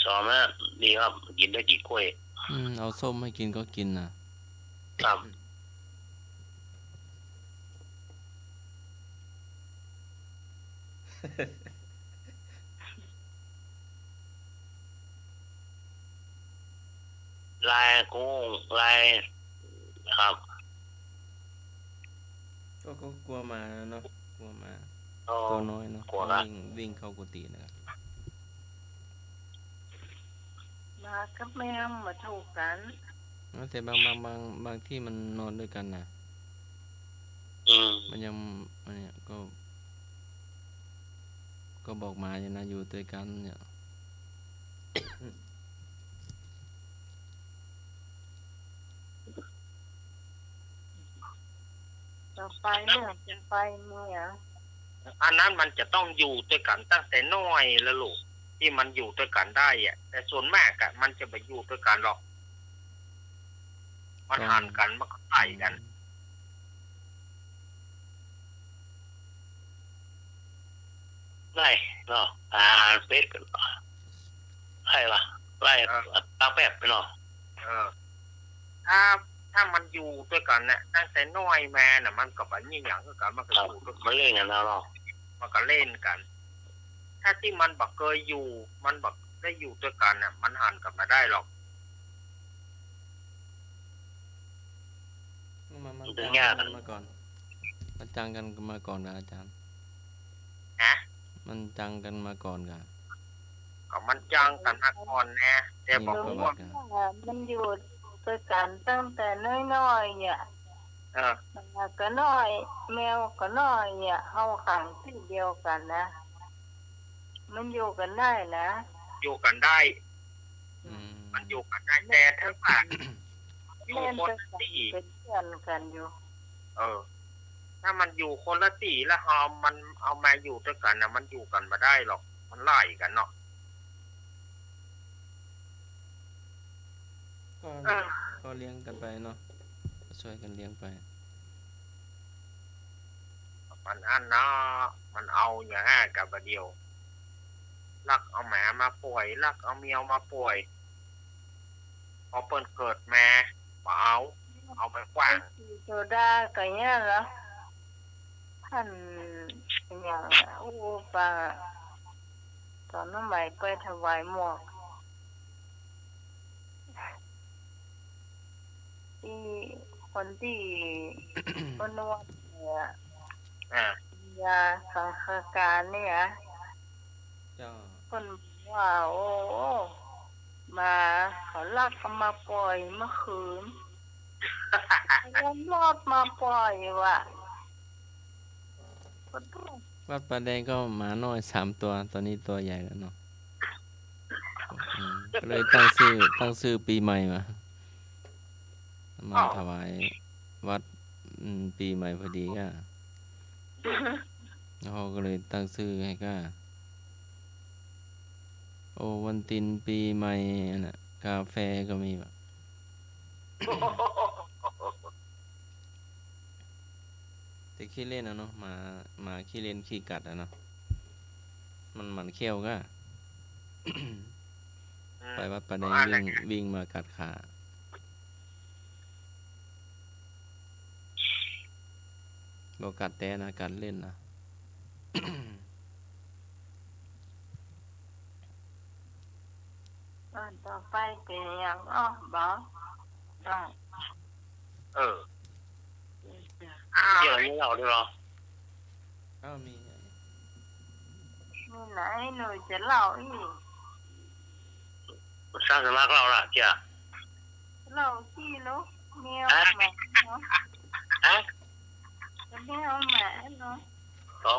สอนมาดีครับ กิ๋นได้กี่กล้วย อืม เอาส้มให้กิ๋นก็กิ๋นน่ะ ครับ ลายกุ้ง ลาย ครับ ก็ ก็กลัวหมาเนาะ กลัวหมา อ๋อ ตั๋วน้อยเนาะ กลัวละ วิ่ง วิ่งเข้ากุฏินะครับ หมากับแมวบ่ถูกกั๋น แต่บาง บาง บาง บางตี้มันนอนตวยกั๋นน่ะ อืม มันยัง มันเนี่ย ก็ ก็บอกหมาอยู่นะ อยู่ตวยกั๋นเนี่ย ต่อไปเนี่ย ต่อไปเนี่ย อันนั้นมันจะต้องอยู่ตวยกั๋นตั้งแต่น้อยแล้วลูก ตี้มันอยู่ตวยกั๋นได้อะ แต่ส่วนมากอะ มันจะบ่อยู่ตวยกั๋นหรอก มันหันกั๋น มันก็ไล่กั๋น ไล่เนาะ อาหารเฟซกั๋น ไล่วะ ไล่ เออ ตาแป๊บเนาะ เออ ถ้า ถ้ามันอยู่ตวยกั๋นน่ะ ตั้งแต่น้อยมาน่ะ มันก็บ่มีหยังคือกั๋น มันก็อยู่ตวยกั๋น มันเล่นกั๋นเอาเนาะ มันก็เล่นกั๋น ถ้าตี้มันบ่เกยอยู่ มันบ่ได้อยู่ตวยกั๋นน่ะ มันหันกั๋นบ่ได้หรอก มัน มัน มัน จังกั๋นมาก่อน มันจังกั๋นมาก่อนกับอาจ๋ารย์ ฮะ มันจังกั๋นมาก่อนกะ ก็มันจังกั๋นมาก่อนแน่ แต่บอกว่า มันอยู่ตวยกั๋นตั้งแต่น้อยๆ เนี่ย เออ หมาก็น้อย แมวก็น้อยเนี่ย เฮาขังตี้เดียวกั๋นนะ มันอยู่กั๋นได้นะ อยู่กั๋นได้ อืม มันอยู่กั๋นได้ แต่ถ้าว่า อยู่คนละตี้ เป็นเพื่อนกั๋นอยู่ เออ ถ้ามันอยู่คนละตี้แล้วเฮา มันเอามาอยู่ตวยกั๋นน่ะ มันอยู่กั๋นบ่ได้หรอก มันไล่กั๋นเนาะ ก็ เออ ก็เลี้ยงกั๋นไปเนาะ ก็ช่วยกั๋นเลี้ยงไป มันอั้นเนาะ มันเอาอย่างนั้นกะบ่าเดี่ยว ลักเอาหมามาป่อย ลักเอาแมวมาป่อย พอเปิ้นเกิดมา บ่เอา เอาไปขว้าง โซดาก็เงี้ยเหรอ ท่านอย่าง อู้ปา ต๋อนนั้นไหมไปถวายหมวก ตี้คนตี้คนนวดเนี่ย อ่า ยาสังฆการเนี่ย เจ้า เปิ้นว่า โอ้ หมาเขาลักเอามาป่อยเมื่อคืน ยังรอดมาป่อยว่ะ วัดป่าแดงก็หมาน้อยสามตัว ต๋อนนี้ตั๋วใหญ่แล้วเนาะ อืม ก็เลยตั้งจื้อ ตั้งจื้อปี๋ใหม่มา มา อ้าว ถวายวัด อืม ปี๋ใหม่พอดีก็ เฮาก็เลยตั้งจื้อหื้อก็ โอวัลตินปี๋ใหม่ อันน่ะ กาแฟก็มีบ่ แต่ขี้เล่นอะเนาะ หมา หมาขี้เล่นขี้กัดอะเนาะ มันหมันเขี้ยวก้า อืม ไปวัดป่าแดง วิ่ง วิ่งมากัดขา บ่กัดแต๊นะ กัดเล่นนะ อันต่อไปเป๋นหยังอ้อ บ่ ต้อง เออ เดี๋ยวนี้เล่าด้วยเหรอ อ้าว มีไง มีไหนหนูจะเล่าอี้ สร้างสมัครเล่าละเจ้า เล่าอี้เนาะ แมว ฮะ หมาเนาะ ฮะ แมวหมาเนาะ อ๋อ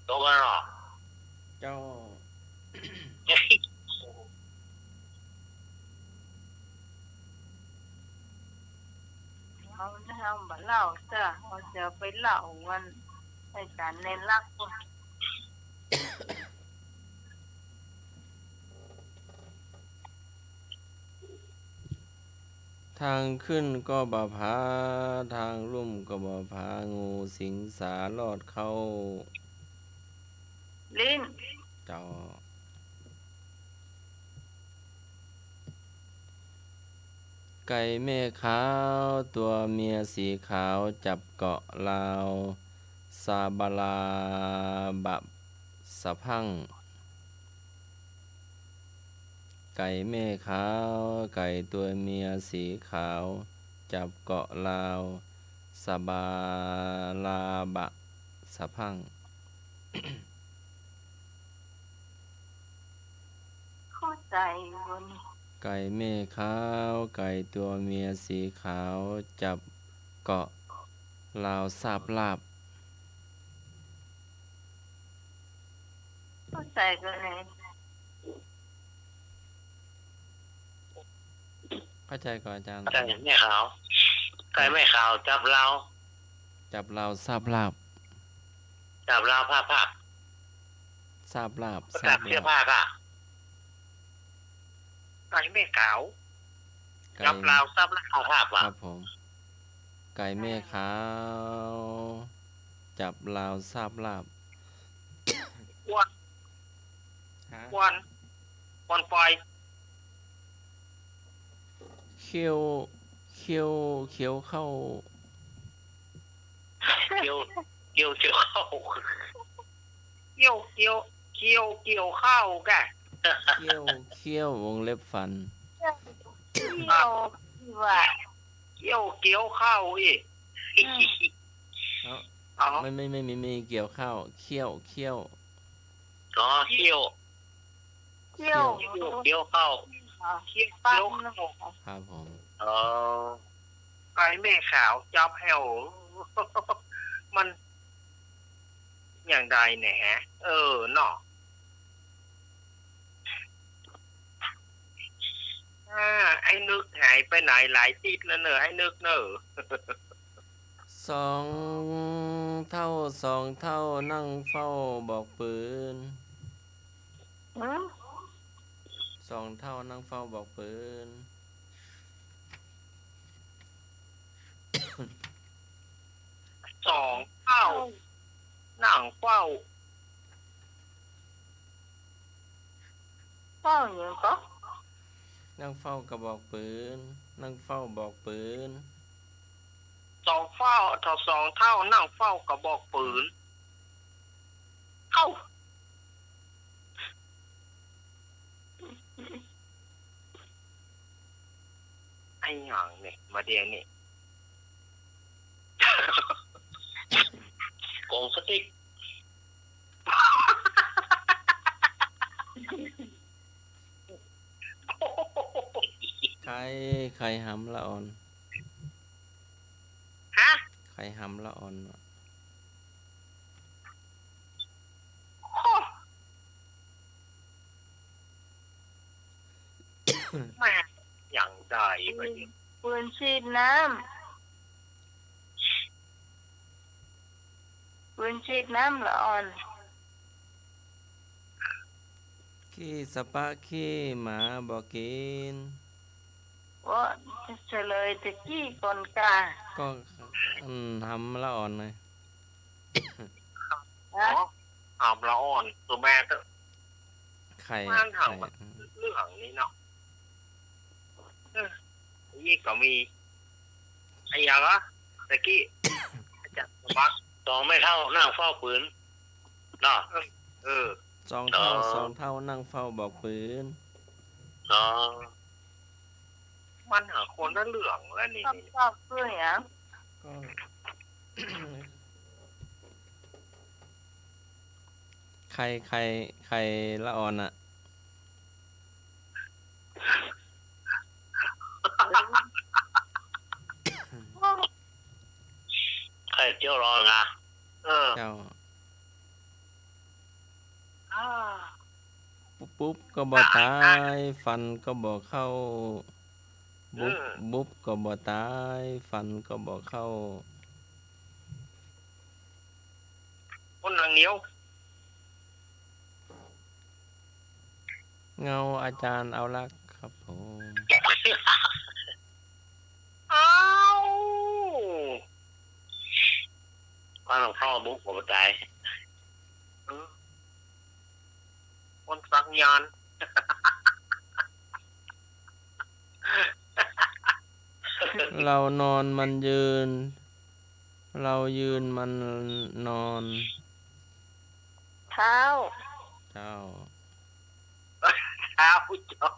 ตกกันเหรอ เจ้า เฮา เฮาบ่เล่าเตื้อ เฮาจะไปเล่าวันอาจารย์ในลักษณ์ ทางขึ้นก็บ่ผา ทางลุ่มก็บ่ผา งูสิงสารอดเข้า ลิ้น เจ้า ไก่แม่ขาวตัวเมียสีขาว จับเกาะราวสาบาลาบะสะพั่ง ไก่แม่ขาว ไก่ตัวเมียสีขาว จับเกาะราวสาบาลาบะสะพั่ง เข้าใจ๋บ่นี่ ไก่แม่ขาว ไก่ตัวเมียสีขาว จับเกาะราวสาบลาบ เข้าใจ๋ก่อไหน เข้าใจ๋ก่ออาจ๋ารย์ ไก่แม่ขาว ไก่แม่ขาว จับราว จับราวสาบลาบ จับราวผ้าพาบ สาบลาบ ผ้าพาบ สาบลาบ เสื้อผ้าค่ะ ไก่แม่ขาว ไก่ จับราวสาบลาบ ผ้าพาบอะ ครับผม ไก่แม่ขาว จับราวสาบลาบ ควัน ฮะ ควัน ควันไฟ เคี้ยว เคี้ยว เคี้ยวข้าว เคี้ยว เคี้ยว เคี้ยวข้าว เคี้ยว เคี้ยว เคี้ยว เคี้ยวข้าวกะ เคี้ยว เคี้ยว วงเล็บฟัน เคี้ยว ว่า เคี้ยว เคี้ยวข้าวอีก อืม เอ้า เอ้า ไม่ ไม่ ไม่ ไม่ ไม่เกี่ยวข้าว เคี้ยว เคี้ยว อ๋อ เคี้ยว เคี้ยว เคี้ยว เคี้ยวข้าว อ๋อ เคี้ยว เคี้ยวข้าว ครับผม อ๋อ ไก่แม่ขาวจับแห้ว มัน อย่างใดแหน เออ เนาะ อ่า ไอ้นึกหายไปไหนหลายติ๊ดแล้วเนอะ ไอ้นึกเนอะ สองเฒ่า สองเฒ่า นั่งเฝ้าบอกปืน หือ สองเฒ่า นั่งเฝ้าบอกปืน สองเฒ่า นั่งเฝ้า เฝ้าหยังก็ นั่งเฝ้ากระบอกปืน นั่งเฝ้าบอกปืน สองเฝ้า สองเฒ่า นั่งเฝ้ากระบอกปืน เอ้า ไอ้หยังเนี่ย มาเดี๋ยวนี้ กงสติ๊ก ใค่ ใค่หำละอ่อน ฮะ ใค่หำละอ่อนวะ โอ้ แม่ อย่างใดวะเนี่ย ปืนฉีดน้ำ ปืนฉีดน้ำละอ่อน ขี้สะปะขี้หมาบ่กิ๋น ว่าเฉลยตะกี้ก่อนกา ก็ อืม หำละอ่อนไง ฮะ อ๋อ หำละอ่อน ตัวแม่ก็ ไข่ มันหำ ไข่ มัน อืม เหลืองนี่เนาะ เออ นี่ก็มี ไอ้หยังวะ ตะกี้ อาจารย์สมบัติ สองแม่เฒ่านั่งเฝ้าปืน เนาะ เออ เออ สองเฒ่า อ๋อ สองเฒ่านั่งเฝ้าบอกปืน อ๋อ มันหาคนละเรื่องแล้วนี่ ชอบ ชอบเรื่องหยัง ก็ ไข่ ไข่ ไข่ละอ่อนน่ะ ไข่เจียวละอ่อนนะ เออ เจ้า อ่า ปุ๊บปุ๊บก็บ่ตาย อ่า ฟันก็บ่เข้า บุบ อืม บุบก็บ่ตาย ฟันก็บ่เข้า คนหนังเหนียว เงาอาจารย์เอาลักษณ์ครับผม อ้าว ว่าหลวงพ่อบุกผมตาย เออ คนสักยาน เรานอนมันยืน เรายืนมันนอน เท้า เจ้า เท้าเจ้า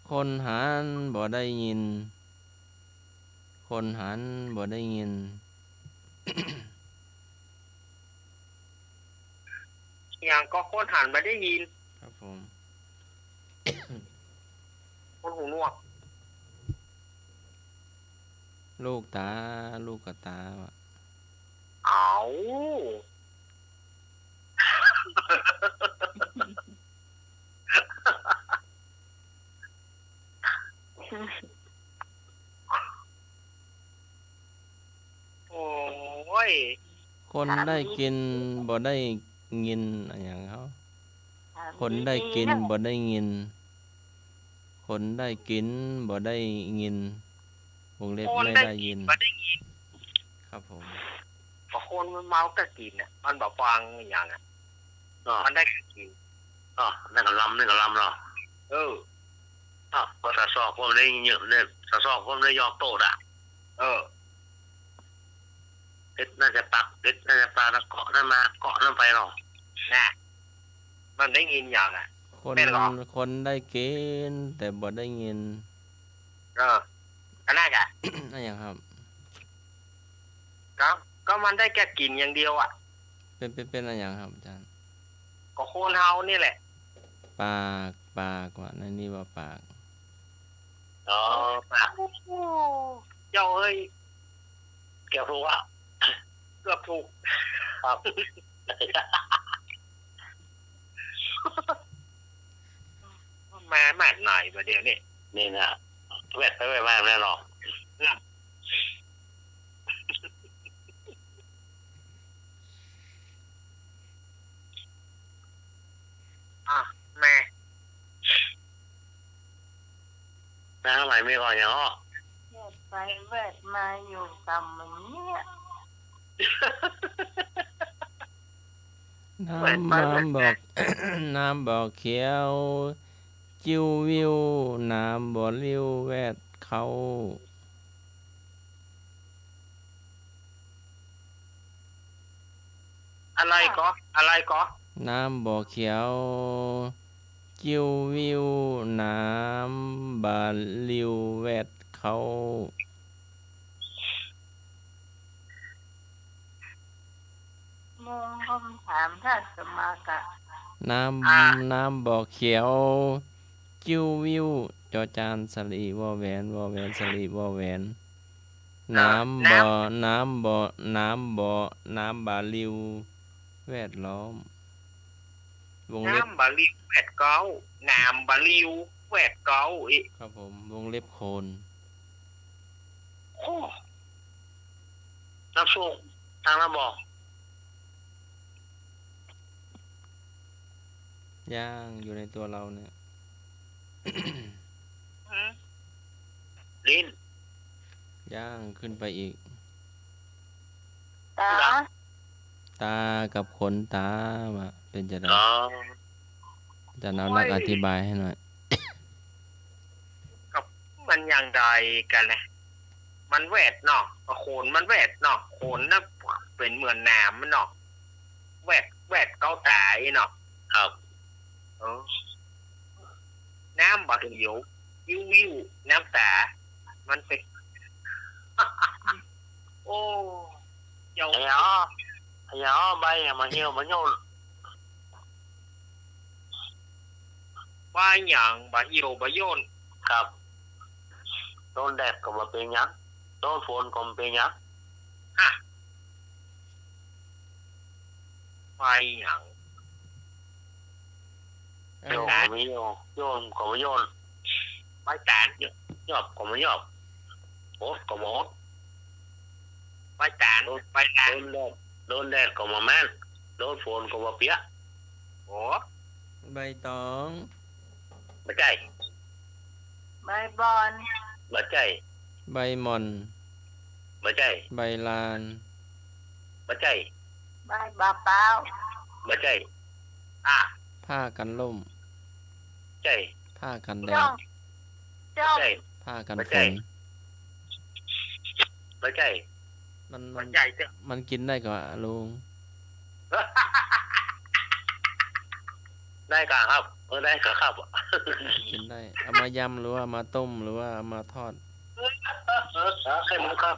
คนหันบ่ได้ยิน คนหันบ่ได้ยิน อย่างก็คนหันบ่ได้ยิน ครับผม คนหูหนวก ลูกต๋า ลูกกะต๋าว่ะ เอ้า โอ้ย คนได้กิ๋นบ่ได้ยิน อะหยังเขา คนได้กิ๋นบ่ได้ยิน คนได้กิ๋นบ่ได้ยิน วงเล็บ คนได้กิ๋น ไม่ได้ยิน บ่ได้ยิน ครับผม เพราะคนมันเมาก็กิ๋นน่ะ มันบ่ฟังอะหยังอะ อ๋อ มันได้ก็กิ๋น อ๋อ นั่นก็ลำ นี่ก็ลำเนาะ เออ อ้าว ก็สะซอกผมได้เยอะเนี่ย สะซอกผมได้ยอกโต๊ดอะ เออ เพชรน่าจะปัก เพชรน่าจะปา แล้วเกาะนั่นมา เกาะนั่นไปเนาะ น่ะ มันได้ยินอย่างอะ คน แม่นเหรอ คนได้กิ๋นแต่บ่ได้ยิน เออ อันนั้นกะ อะหยังครับ ก็ ก็มันได้แก่กิ๋นอย่างเดียวอะ เป็น เป็น เป็นอะหยังครับอาจารย์ ก็คนเฮานี่แหละ ปาก ปากว่ะ ในนี้ว่าปาก อ๋อ ปาก โอ้โห เจ้าเอ้ย เกือบถูกอะ เกือบถูก ครับ มา มาหน่อยประเดี๋ยวนี้ นี่นะ แวดไปแวดมาแน่นอน อ่ะ แม่ น้าใหม่มีก่อนอย่างอ้อ แวดไปแวดมาอยู่กำมันเนี่ย น้ำ แวดไปแวดมา น้ำบ่อ น้ำบ่อเขียว จิ้ววิว น้ำบ่อริ้วแวดเข้า อะไรก็ อะไรก็ น้ำบ่อเขียว จิ้ววิว น้ำบ่อริ้วแวดเข้า มงคลถามราชมากะ น้ำ อ่า น้ำบ่อเขียว จิ้ววิว จอจานสระอีวอแหวน วอแหวนสระอีวอแหวน อ่า น้ำบ่อ น้ำ น้ำบ่อ น้ำบ่อ น้ำบ่อริ้วแวดล้อม วงเล็บ น้ำบ่อริ้วแวดเข้า น้ำบ่อริ้วแวดเข้าอีก ครับผม วงเล็บโคลน โอ้ นักสู้ ตังนั้นบ่ ยังอยู่ในตัวเราเนี่ย อืม ลิ้น ยังขึ้นไปอีก ต๋า ต๋า ต๋ากับขนต๋าว่าเป๋นจะใด อ๋อ อาจ๋ารย์เอาหลัก โอ้ย อธิบายหื้อหน่อย กับมันอย่างใดกั๋นนะ มันแหวดเนาะ ขนมันแหวดเนาะ ขนน่ะเป๋นเหมือนหนามมันเนาะ แหวด แหวดเก๊าต๋าอี้เนาะ ครับ เออ น้ำบ่าเหียว วิววิว น้ำต๋า มันเป๋น โอ้ เจ้า ไอ้หยอ ไอ้หยอ ใบหยังบ่าเหียวบ่าย่น ใบหยังบ่าเหียวบ่าย่น ครับ โดนแดดก็บ่เป๋นหยัง โดนฝนก็บ่เป๋นหยัง ฮะ ใบหยัง เออ เหียวก็บ่เหียว ย่นก็บ่ย่น ใบต๋าล ยอบก็บ่ยอบ อดก็บ่อด ใบต๋าล โดน ใบต๋าล โดนแดด โดนแดดก็บ่แม้น โดนฝนก็บ่เปียก โอ้ ใบตอง บ่ใจ้ ใบบอน บ่ใจ้ ใบหม่อน บ่ใจ้ ใบลาน บ่ใจ้ ใบบ่าป๊าว บ่ใจ้ อ่ะ ผ้ากันล่ม ใจ้ ผ้ากันแดด จ้อง จ้อง ใจ้ ผ้ากันฝน บ่ใจ้ บ่ใจ้ มัน มัน บ่ใจ้เจ้า มันกิ๋นได้ก่าลุง ได้ก่าครับ เออ ได้ก่าครับ กิ๋นได้ เอามายำหรือว่าเอามาต้มหรือว่าเอามาทอด เออ เออ ไข่หมูครับ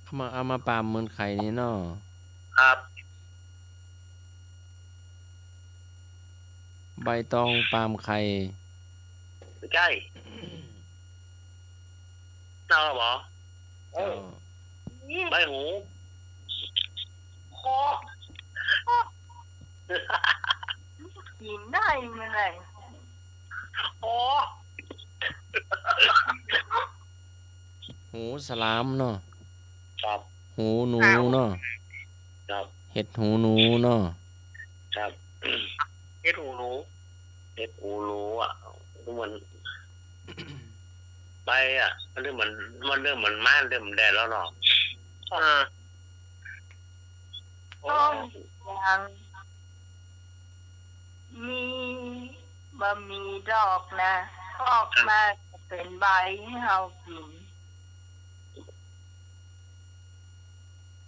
เอามา เอามาปาล์มเหมือนไข่นี่เนาะ ครับ ใบตองปาล์มไข่ ใจ้ เจ้าบ่ เจ้า ใบหู คอ กิ๋นได้เมื่อไหร่ คอ หูสลามเนาะ ครับ หูหนูเนาะ ครับ เห็ดหูหนูเนาะ ครับ เห็ดหูหนู เห็ดหูหนูอะ มัน ใบอะ มันเริ่มเหมือน มันเริ่มเหมือนม่าน เริ่มเหมือนแดดแล้วเนาะ อ่า ต้นยาง มี บ่มีดอกนะ ออกมาก็เป๋นใบหื้อเฮากิ๋น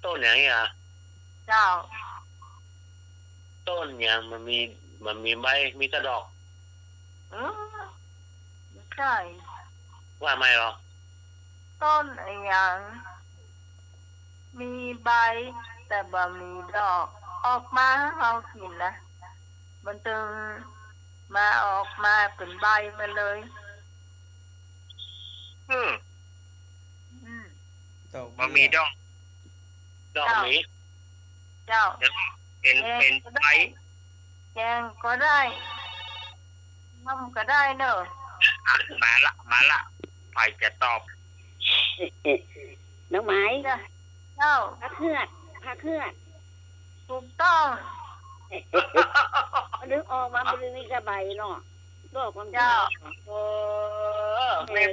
ต้นหยังอะ เจ้า ต้นหยังบ่มี บ่มีใบ มีแต่ดอก เออ บ่ใจ้ ว่าใหม่ลอ ต้นอะหยัง มีใบ แต่บ่มีดอก ออกมาหื้อเฮากิ๋นนะ มันตึงมา ออกมาเป๋นใบมาเลย อืม อืม ดอกเบี้ย บ่มีดอก ดอกหมี เจ้า เจ้า เดี๋ยวเป๋น แกง เป๋น ก็ได้ ใบ แกงก็ได้ ต้มก็ได้เนาะ อ่ะ มาละ มาละ ใผจะตอบ เอ๊ะ เอ๊ะ น้องไหม เจ้า ผักเฮือด ผักเฮือด ถูกต้อง มันดึงออกมา มันมีแต่ใบเนาะ ดอกมัน เจ้า เออ แม่น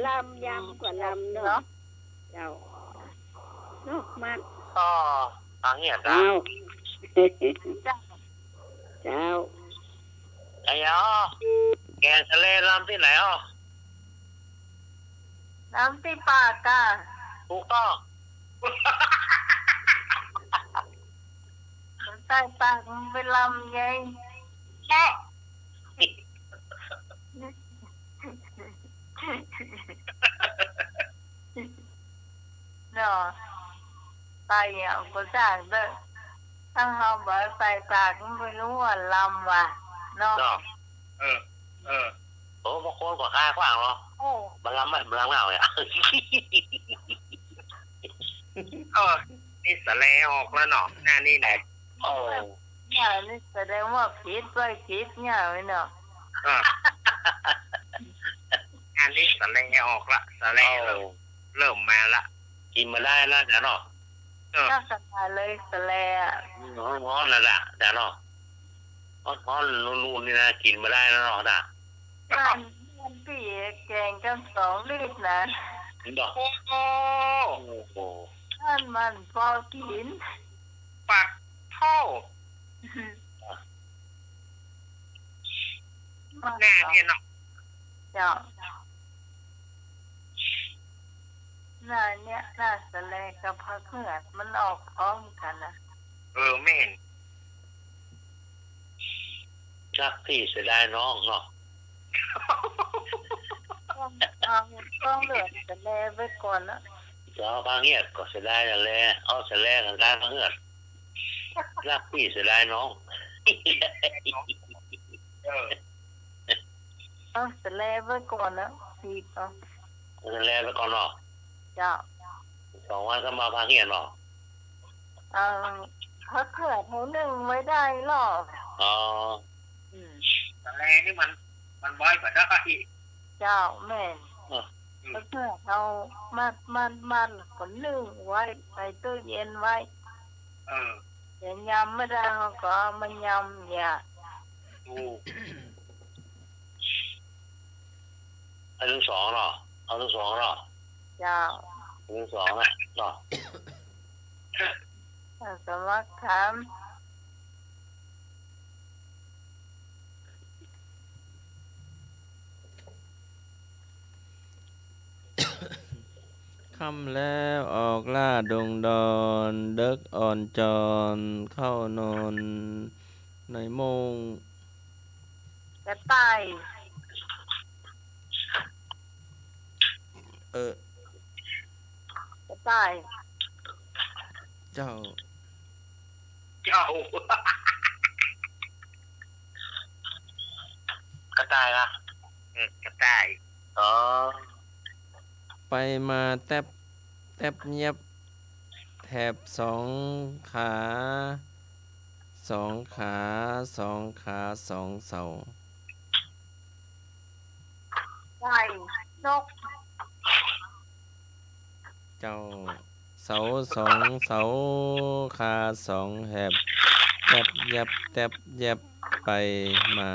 ลำ ยำก็ลำเนาะ เนาะ เจ้า เนาะ มาก ก็ ผักเฮือด เจ้า เจ้า เจ้า ไอ้หยอ แกงทะเลลำตี้ไหนอ้อ ลำตี้ปากก่ะ ถูกต้อง มันใต้ปากมันไปลำไง แอะ เนาะ ไปเอาก็สร้างเต๊อะ ถ้าเฮาบ่ใส่ปากมันบ่ฮู้ว่าลำว่ะ เนาะ เนาะ เออ เออ โอ้ บางคนก็คาขว้างเนาะ โอ้ บ่ลำ บ่ลำเอาเนี่ย เออ นี่สะแลออกแล้วเนาะ หน้านี่นะ โอ้ เนี่ย นี่แสดงว่าผิดไว้ผิดเนี่ยเนาะ อ่ะ อันนี้สะแลออกละ สะแลแล้ว โอ้ เริ่มมาละ กิ๋นบ่ได้แล้วจ้ะเนาะ เออ น่าสะหลายเลยสะแลอะ ฮ้อนๆ นั่นแหละจ้ะเนาะ ฮ้อนๆ นูนๆ นี่นะ กิ๋นบ่ได้แล้วเนาะจ้ะ บ้าน บ้านปี้แก๋งกั๋นสองลิตรนะ เห็นบ่ โอ้โห โอ้โห อั้นมันปอกิ๋น ปัดโธ่ แน่เนี่ยเนาะ เจ้า น่าเนี่ย น่าสะแลกับผักเหือดมันออกพร้อมกั๋นนะ เออ แม่น ฮักปี้เสียดายน้องเนาะ ต้อง ต้องเหลือสะแลไว้ก่อนนะ เจ้า ผักเหือดก็เสียดายสะแล เอาสะแลกับผักเหือด ฮักปี้เสียดายน้อง เออ เอาสะแลไว้ก่อนนะ สิเอา สะแลไว้ก่อนเนาะ เจ้า สองวันก็มาผักเหือดเนาะ เออ ผักเหือดเฮานึ่งไว้ได้หรอ อ๋อ อืม สะแลนี่มัน มันไว้บ่ได้ เจ้า แม่น เออ อืม ผักเหือดเฮามัด มัด มัด แล้วก็นึ่งไว้ ใส่ตู้เย็นไว้ เออ เดี๋ยวยำบ่ได้ เฮาก็เอามายำเนี่ย ถูก เอาตึงสองเนาะ เอาตึงสองเนาะ เจ้า เอาตึงสองนะ เนาะ เออ สมัครถาม ค่ำแล้วออกล่าดงดอน เดิ็กอ่อนจอนเข้านอนในโม่ง กระต่าย เออ กระต่าย เจ้า เจ้า กระต่ายละ เออ กระต่าย อ๋อ ไปมาแต๊บ แต๊บเยียบ แถบสองขา สองขา สองขา สองเสา ไก่ นก เจ้า เสาสองเสา ขาสองแถบ แต๊บเยียบ แต๊บเยียบ ไปมา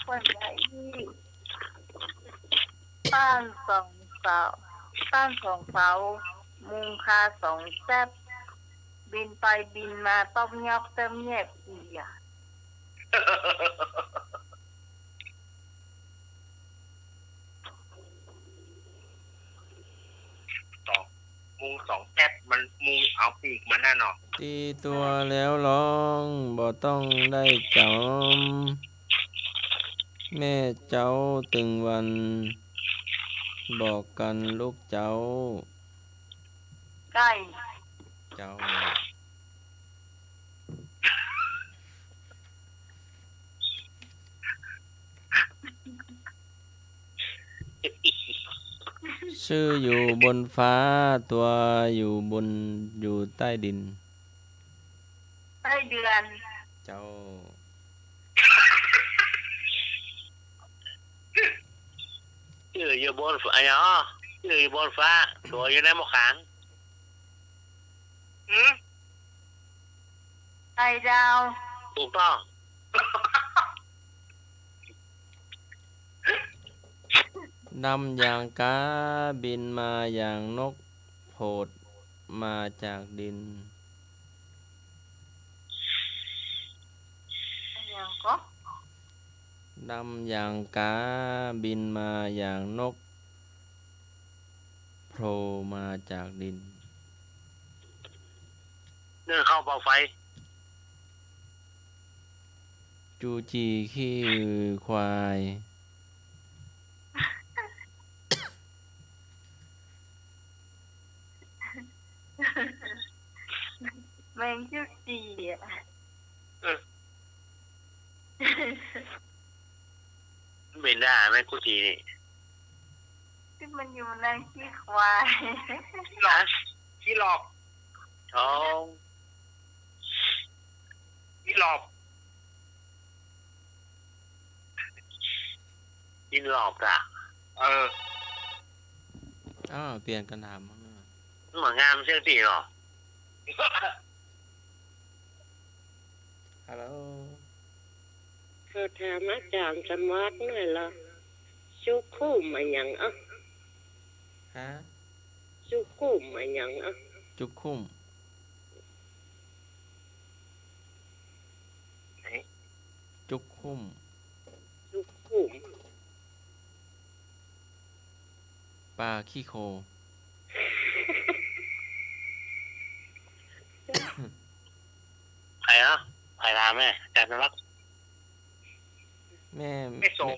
คนใด ต้านสองเสา ต้านสองเสา มุงคาสองแต๊บ บินไปบินมา ต๊อบยอกแต๊บแยก อีหยัง สอง มุงสองแต๊บ มันมุงเอาปีกมันน่ะเนาะ ตีตั๋วแล้วฮ้อง บ่ต้องได้จ๋ำ แม่เจ้าตึงวัน บอกกั๋นลูกเจ้า ไก่ เจ้า จื้ออยู่บนฟ้า ตั๋วอยู่บน อยู่ใต้ดิน ไส้เดือน เจ้า จื้ออยู่บนฟ้า อะหยัง จื้ออยู่บนฟ้า ตั๋วอยู่ในหม้อก๋าง หืม ไข่ดาว ถูกต้อง ดำอย่างกา บินมาอย่างนก โผดมาจากดิน อะหยังก็ ดำอย่างกา บินมาอย่างนก โผล่มาจากดิน นึ่งข้าวเผาไฟ จูจีขี้อือควาย แมงจูจีอะ เออ มันเป๋นได้แมงจูจีนี่ ตี้มันอยู่ในขี้ควาย ขี้หลอบ ขี้หลอบ ท้อง ขี้หลอบ กินหลอกอ่ะ เออ อ้าว เปลี่ยนกั๋นถามมั่งนะ มันบ่งามเสียจริงเหรอ ฮัลโหล ขอถามอาจ๋ารย์สมัครหน่อยละ จุกคุ้มอะหยังอ่ะ ฮะ จุกคุ้มอะหยังอ่ะ จุกคุ้ม จุกคุ้ม จุกคุ้ม ปลาขี้โค ใผอะ ใผถามแม่ อาจ๋ารย์สมัคร แม่ แม่โสม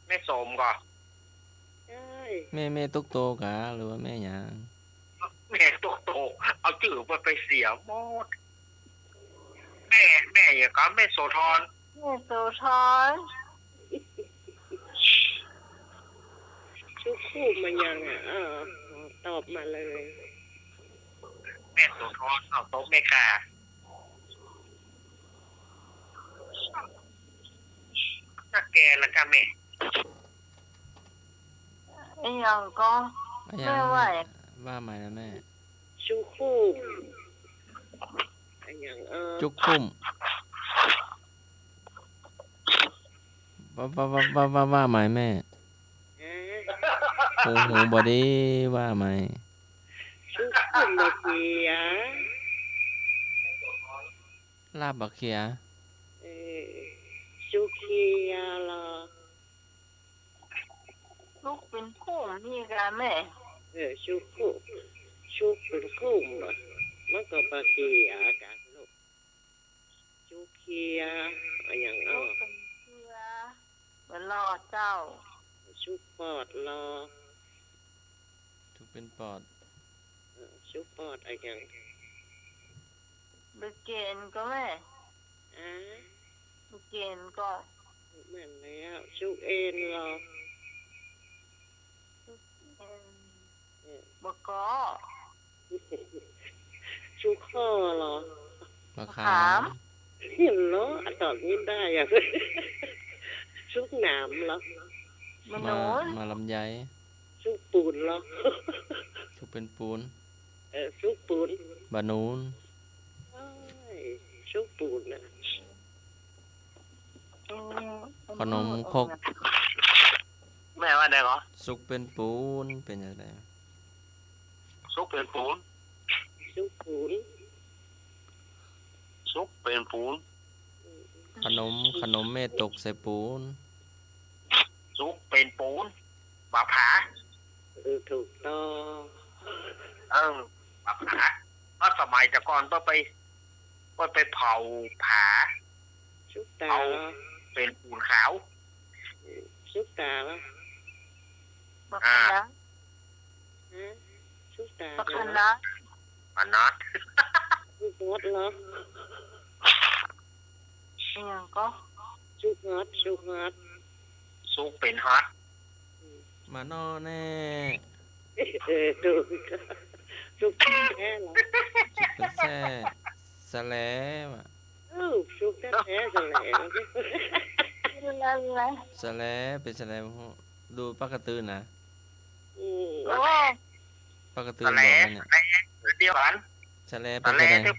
แม่โสมก่อ ใช่ แม่ แม่ตุ๊กโตกา หรือว่าแม่หยัง แม่ตุ๊กโต เอาจื้อไป ไปเสียหมด แม่ แม่หยังกา แม่โสธร แม่โสธร จุกคุ้มอะหยังอ่ะ เออ ตอบมาเลย แม่โสธร เอาโต๊ะแม่ค่ะ ถ้าแกละกะแม่ อะหยังก่อ อะหยัง แม่ว่า แม่ ว่าใหม่นะแม่ จุกคุ้ม อะหยัง เออ จุกคุ้ม ว่า ว่า ว่า ว่า ว่า ว่าใหม่แม่ ฮะ หู หูบ่ดี ว่าใหม่ จุกคุ้มบ่เขีย ลาบบ่เขีย เออ จุกเขียลอ จุกเป๋นคุ้มนี่กาแม่ เออ จุกคุ้ม จุกเป๋นคุ้มอะ มันก็บ่เขียกาลูก จุกเขีย อะหยัง จุกเป๋นเขีย บ่ลอเจ้า จุกปอดลอ จุกเป๋นปอด เออ จุกปอดอะหยัง บ่เก๋นก่อแม่ อะ บ่เก๋นก่อ แม่นแล้ว จุกเอ็นลอ จุกเอ็น เออ บ่ก้อ จุกข้อลอ มะขาม มะขาม เห็นลอ อะ ตอบนี้ได้อะ จุกหนามลอ บ่หนุน มะ มะลำไย จุกปูนลอ จุกเป๋นปูน เออ จุกปูน บ่หนุน โอ้ย จุกปูนน่ะ อืม ขนมครก แม่ว่าไงก่อ จุกเป๋นปูน เป๋นจะใด จุกเป๋นปูน จุกปูน จุกเป๋นปูน ขนม ขนมเม็ดตกใส่ปูน จุกเป๋นปูน บ่าผา เออ ถูกต้อง เออ บ่าผา ก็สมัยแต่ก่อนก็ไป ก็ไปเผาผา จุกต๋า เอาเป๋นปูนขาว จุกต๋าลอ บ่าผา อ่า ฮะ จุกต๋า บ่าผา ลอ บ่านัด จุกฮอดลอ อะหยังก่อ จุกฮอด จุกฮอด จุกเป๋นฮอด อืม บ่านอแน่ เออ ถูก จุกแท้ลอ จุกเป๋นแซ่ สะแหลว่ะ เอ้า จุกแท้ๆ สะแหล สะแหลเป๋นสะแหล ดูปากกระตือนะ อืม โอ้ ปากกระตือ สะแหล บอกไว้เนี่ย สะแหล เดียวกั๋น สะแหลเป๋น สะแหล จะใด ที่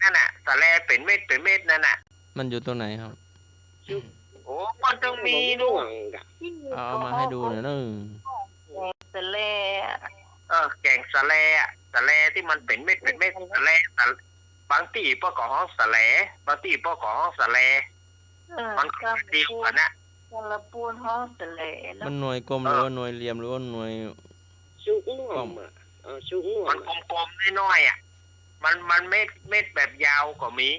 นั่นน่ะ สะแหลเป๋นเม็ด เป๋นเม็ดนั่นน่ะ มันอยู่ตรงไหนครับ จุก โอ้ มันต้องมีลูก เอา เอามาหื้อดูหน่อยเน่อ สะแหล เออ แก๋งสะแหลอะ สะแหลตี้มันเป๋นเม็ด เป๋นเม็ด สะแหล สะ บางตี้เปิ้นก็ฮ้องสะแหล บางตี้เปิ้นก็ฮ้องสะแหล เออ มันก็ ตาม เดียวกั๋นน่ะ ตามละปูนฮ้องสะแหลเนาะ มันหน่วยกลม เออ หรือว่าหน่วยเหลี่ยม หรือว่าหน่วย จุกน่วม ก้อม อะ เออ จุกน่วม มัน อะ กลมๆ น้อยๆ อะ มัน มันเม็ด เม็ดแบบยาวก็มี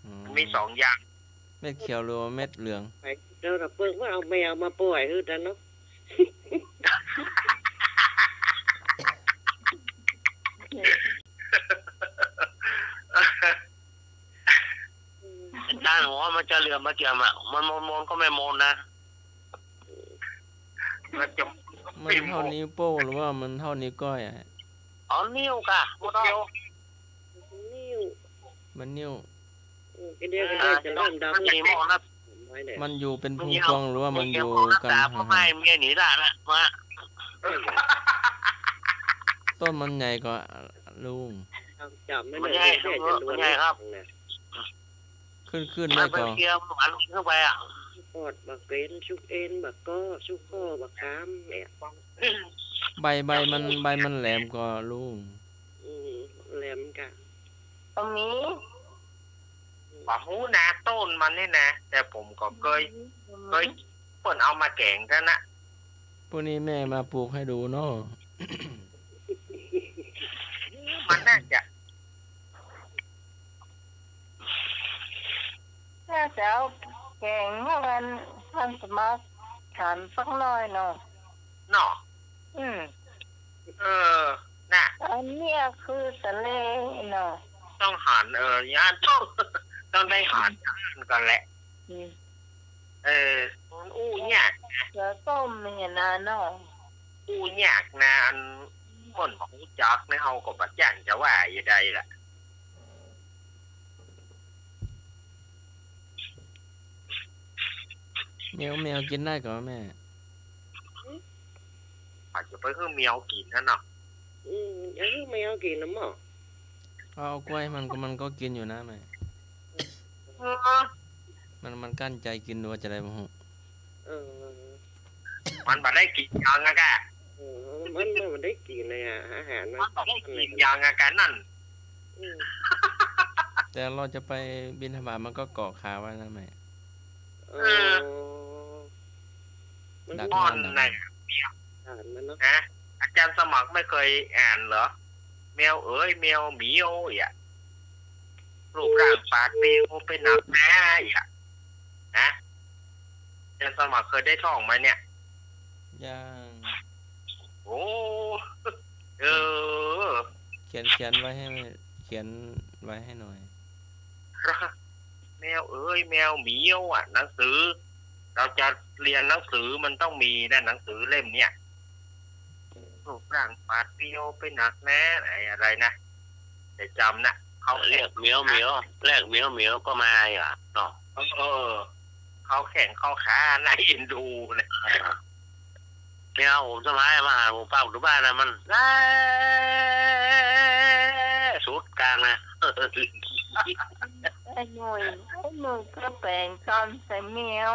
อืม มันมีสองอย่าง เม็ดเขียวหรือว่าเม็ดเหลือง ไป เดี๋ยวเปิ้นว่าเอาแมวมาป่อยหื้อดันเนาะ ด้านหัวมันจะเหลือมมาเจียมอะ มันมนๆ ก็ไม่มนนะ มันจะ มันเท่านิ้วโป้งหรือว่ามันเท่านิ้วก้อยอะ เอานิ้วกะ หมดเดียว นิ้ว มันนิ้ว เออ ก็เดียวกัน อ่า จะเริ่มดำ มันจะมองนะ มันอยู่เป๋นพวงๆ หรือว่ามันอยู่กั๋นห่างๆ เมียหนีได้ละ มา ต้นมันใหญ่ก่อ ลุง มันใหญ่ มันใหญ่ครับ ขึ้นๆ ได้ก่อ มันเคี้ยวมันขึ้นไปอะ ปอดบ่าเก๋น สุกเอ็นบ่าก้อ สุกข้อบ่าขามเนี่ย ใบ ใบมัน ใบมันแหลมก่อ ลุง อืม แหลมก่อ ตรงนี้ บ่ฮู้นะ ต้นมันนี่นะ แต่ผมก็เกย เกย เปิ้นเอามาแก๋งกั๋นนะ พรุ่งนี้แม่มาปลูกหื้อดูเนาะ มันน่าจะ น่าจะเอาแก๋งเมื่อวัน วันสมัครหันสักหน้อยเนาะ เนาะ อืม เออ นะ อันเนี้ยคือตะเลเนาะ ต้องหัน เออ ย่านต้อง ต้องได้หันก่อนแหละ อืม เออ มันอู้ยากนะ เสือต้มเนี่ยนะเนาะ อู้ยากนะ อันคนบ่ฮู้จักเนี่ย เฮาก็บ่จ้างจะว่าจะใดล่ะ แมว แมวกิ๋นได้ก่อแม่ อาจจะไปหื้อแมวกิ๋นนั่นเนาะ อืม อย่าหื้อแมวกิ๋นนะหมอ เอา เอากล้วยมันก็ มันก็กิ๋นอยู่นะแม่ เออ มัน มันกั้นใจ๋กิ๋นหรือว่าจะใดบ่ฮู้ เออ มันบ่ได้กิ๋นหยังอะกะ เออ มัน มันบ่ได้กิ๋นเลยอะ อาหารมัน มันบ่ได้กิ๋นหยังอะกะนั่น อืม แต่เฮาจะไปบิณฑบาตมันก็เกาะขาไว้นะแม่ เออ เออ มันดัก อ่อน มันน่ะ อ่านมันเนาะ ฮะ อาจารย์สมัครไม่เคยอ่านเหรอ แมวเอ๋ยแมวเหมียว อ่ะ รูปร่างปาดเปรียวไปนักหนา อ่ะ ฮะ อาจารย์สมัครเคยได้ท่องไหมเนี่ย ยัง โอ้ เออ เขียน เขียนไว้ให้ เขียนไว้ให้หน่อย แมวเอ๋ยแมวเหมียว อ่ะ หนังสือ เราจะเรียนหนังสือมันต้องมีนะ หนังสือเล่มเนี่ย รูปร่างปาดเปรียวไปนักหนา ไอ้อะไรนะ เดี๋ยวจ๋ำนะ เขาเรียกเหมียวเหมียว เรียกเหมียวเหมียวก็มาอ่ะเนาะ เออ เขาแข้งเขาขาน่าเอ็นดูนะ อ่า แมวผมสมัยมาหาผมเฝ้าอยู่บ้านนะ มันแหละสุดกลางนะ ไอ้หนุ่ย ไอ้หนุ่ยก็แป๋งต๋อนใส่แมว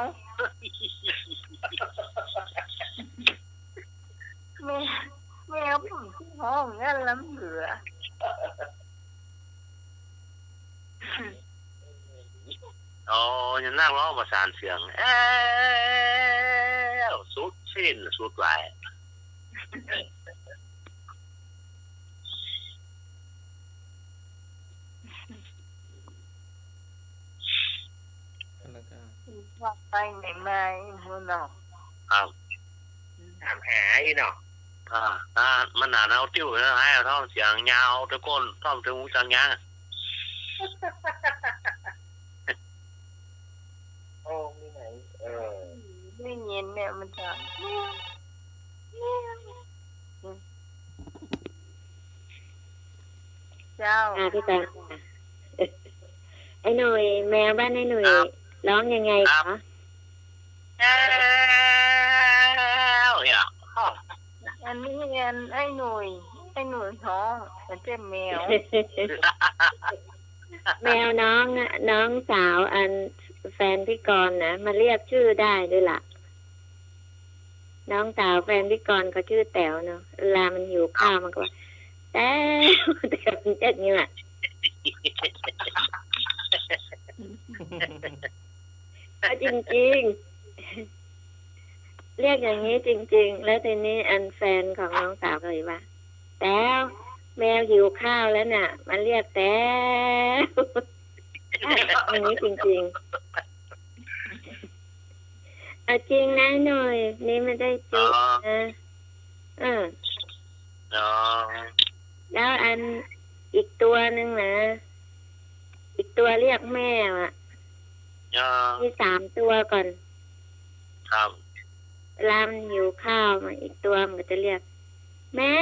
แมว แมวผมที่ห้องนั่นล้ำเหลือ อ๋อ ยังนักร้องประสานเสียง แอ้ว สุดสิ้น สุดหลาย แล้วก็ ว่าไปใหม่ๆ หมู่เนาะ ครับ ถามหาอีเนาะ อ่า อ่า มันหนาเอาติ้วนะ ให้เอาท่องเสียงยาวตะโกนท่องถึงหูจังยัง โอ้ มีไหน เออ ได้ยินเนี่ยมันจะ เจ้า อ่า พี่ตา ไอ้หนุ่ย แมวบ้านไอ้หนุ่ย ครับ ร้องยังไง ครับ คะ แอ้ว เนี่ย อันนี้อันไอ้หนุ่ย ไอ้หนุ่ยฮ้อง มันเจ็บแมว แมวน้องอะ น้องสาวอันแฟนพี่กรณ์นะ มาเรียกจื้อได้ด้วยล่ะ น้องสาวแฟนพี่กรณ์เขาจื้อแต๋วเนาะ เวลามันหิวข้าวมันก็ว่า แต๋ว แต๋ว มันจะอย่างนี้แหละ เอาจริงๆ เรียกอย่างนี้จริงๆ แล้วทีนี้อันแฟนของน้องสาวก็เลยว่า แต๋ว แมวหิวข้าวแล้วน่ะ มาเรียกแต๋ว อย่างนี้จริงๆ เอาจริงนะหนุ่ย นี่ไม่ได้จุ อ๋อ นะ เออ อ๋อ แล้วอันอีกตัวหนึ่งนะ อีกตัวเรียกแม่อะ อ๋อ มีสามตัวก่อน ครับ เวลามันหิวข้าวมา อีกตัวมันก็จะเรียก แม่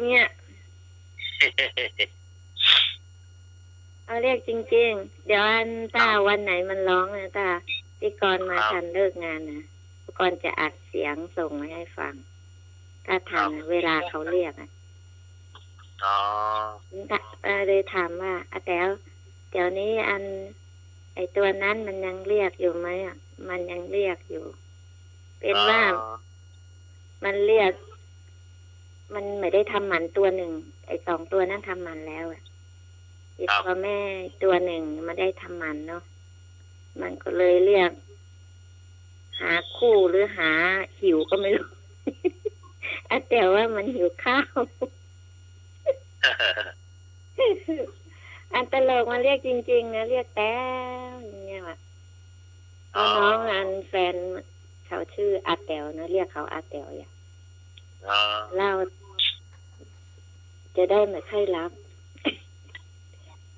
เนี่ย ก็เรียกจริงๆ เดี๋ยวอัน ถ้าวันไหนมันร้องนะ ถ้าพี่กรณ์มา ครับ ทันเลิกงานนะ พี่กรณ์จะอัดเสียงส่งมาให้ฟัง ถ้าทัน ครับ เวลาเขาเรียกอะ อ๋อ เออ เลยถามว่า "อาแต๋ว เดี๋ยวนี้อัน ไอ้ตัวนั้นมันยังเรียกอยู่ไหมอะ?" มันยังเรียกอยู่ เป็นว่า อ๋อ มันเรียก มันไม่ได้ทำหมันตัวหนึ่ง ไอ้สองตัวนั้นทำหมันแล้วอะ อีก ครับ ตัวแม่ตัวหนึ่งไม่ได้ทำหมันเนาะ มันก็เลยเรียก หาคู่หรือหาหิวก็ไม่รู้ อาแต๋วว่ามันหิวข้าว อันตลกมันเรียกจริงๆ นะ เรียกแต๋วอย่างเงี้ยว่ะ อ๋อ แล้วน้องอันแฟนเขาชื่ออาแต๋วนะ เรียกเขาอาแต๋วอย่าง อ๋อ เล่า จะได้ไม่ค่อยหลับ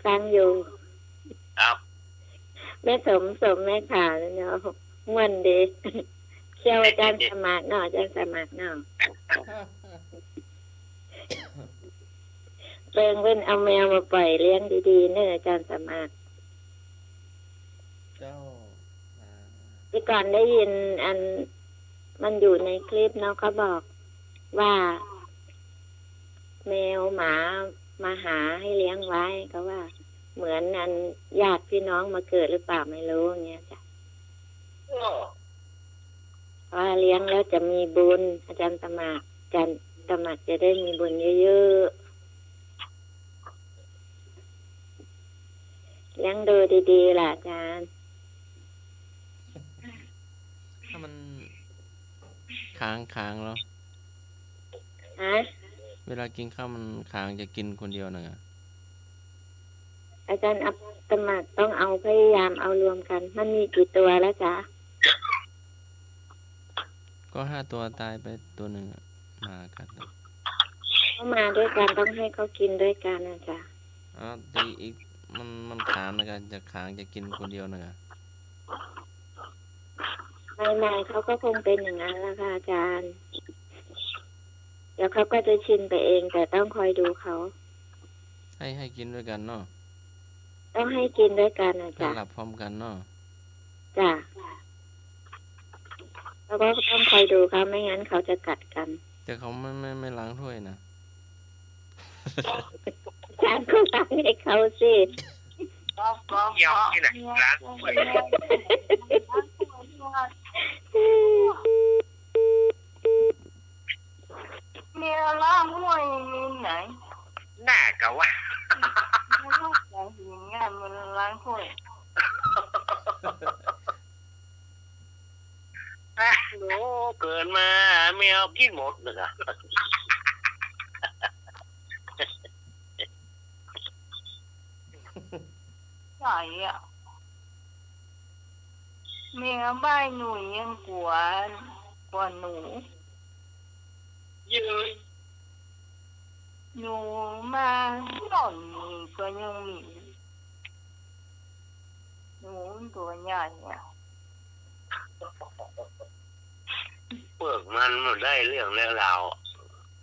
ฟังอยู่ ครับ แม่สม สมแม่ขาวเนาะ ม่วนดี เชียวอาจารย์สมัครเนาะ อาจารย์สมัครเนาะ เปิงเปิ้นเอาแมวมาปล่อยเลี้ยงดีๆ เนอะ อาจารย์สมัคร เจ้า อ่า พี่กรณ์ได้ยินอัน มันอยู่ในคลิปเนาะ เขาบอกว่า แมวหมามาหาให้เลี้ยงไว้ เขาว่า เหมือนอันญาติพี่น้องมาเกิดหรือเปล่าไม่รู้เงี้ยจ้ะ อ้อ ว่าเลี้ยงแล้วจะมีบุญ อาจารย์สมัคร อาจารย์สมัครจะได้มีบุญเยอะๆ เลี้ยงดูดีๆ ล่ะอาจารย์ ถ้ามันค้างๆ แล้ว ฮะ เวลากินข้าวมันค้างจะกินคนเดียวนะ อาจารย์สมัครต้องเอา พยายามเอารวมกัน มันมีกี่ตัวแล้วจ๊ะ ก็ห้าตัวตายไปตัวหนึ่งอะ มากัด เขามาด้วยกัน ต้องให้เขากินด้วยกันนะจ๊ะ อ้าว แต่อีก มัน มันค้างนะกะ จะค้างจะกินคนเดียวนะกะ ใหม่ๆ เขาก็คงเป็นอย่างนั้นแหละค่ะอาจารย์ เดี๋ยวเขาก็จะชินไปเอง แต่ต้องคอยดูเขา ให้ ให้กินด้วยกันเนาะ ต้องให้กินด้วยกันนะจ๊ะ ให้หลับพร้อมกันเนาะ จ้ะ แล้วก็ต้องคอยดูเขา ไม่งั้นเขาจะกัดกัน แต่เขาไม่ ไม่ ไม่ล้างถ้วยนะ อาจารย์ก็ล้างให้เขาสิ เยี่ยวที่ไหน ล้างถ้วย เมียล้างถ้วยมีไหน หน้ากะว่า งานมันล้างถ้วย อ่ะ หนูเกิดมาแมวกินหมดเลยอะ ใช่อะ แมวบ้านหนูยังกว่า กว่าหนู ยืน หนูมาหล่อนนี่ก็ยังมี หนูตัวใหญ่อะ เปลือกมันมันได้เรื่องแล้วลาว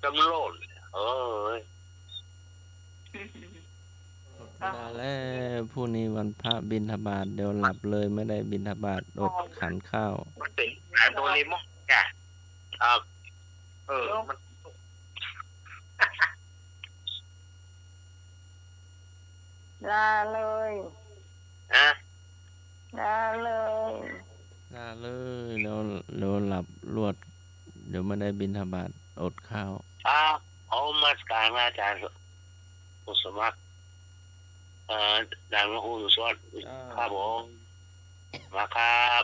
จำโลด เอ้ย มาแล้ว พรุ่งนี้วันพระบิณฑบาต เดี๋ยวหลับเลย ไม่ได้บิณฑบาต อดฉันข้าว มันเป็นสายโดเรมอนจ้ะ ครับ เออ มัน ลาเลย ฮะ ลาเลย ลาเลย แล้ว แล้วหลับลวด เดี๋ยวไม่ได้บิณฑบาต อดข้าว ครับ เอานมัสการอาจารย์ ผู้สมัคร เอ่อ อาจารย์พระครูสุชาติ อ่า ครับผม มาครับ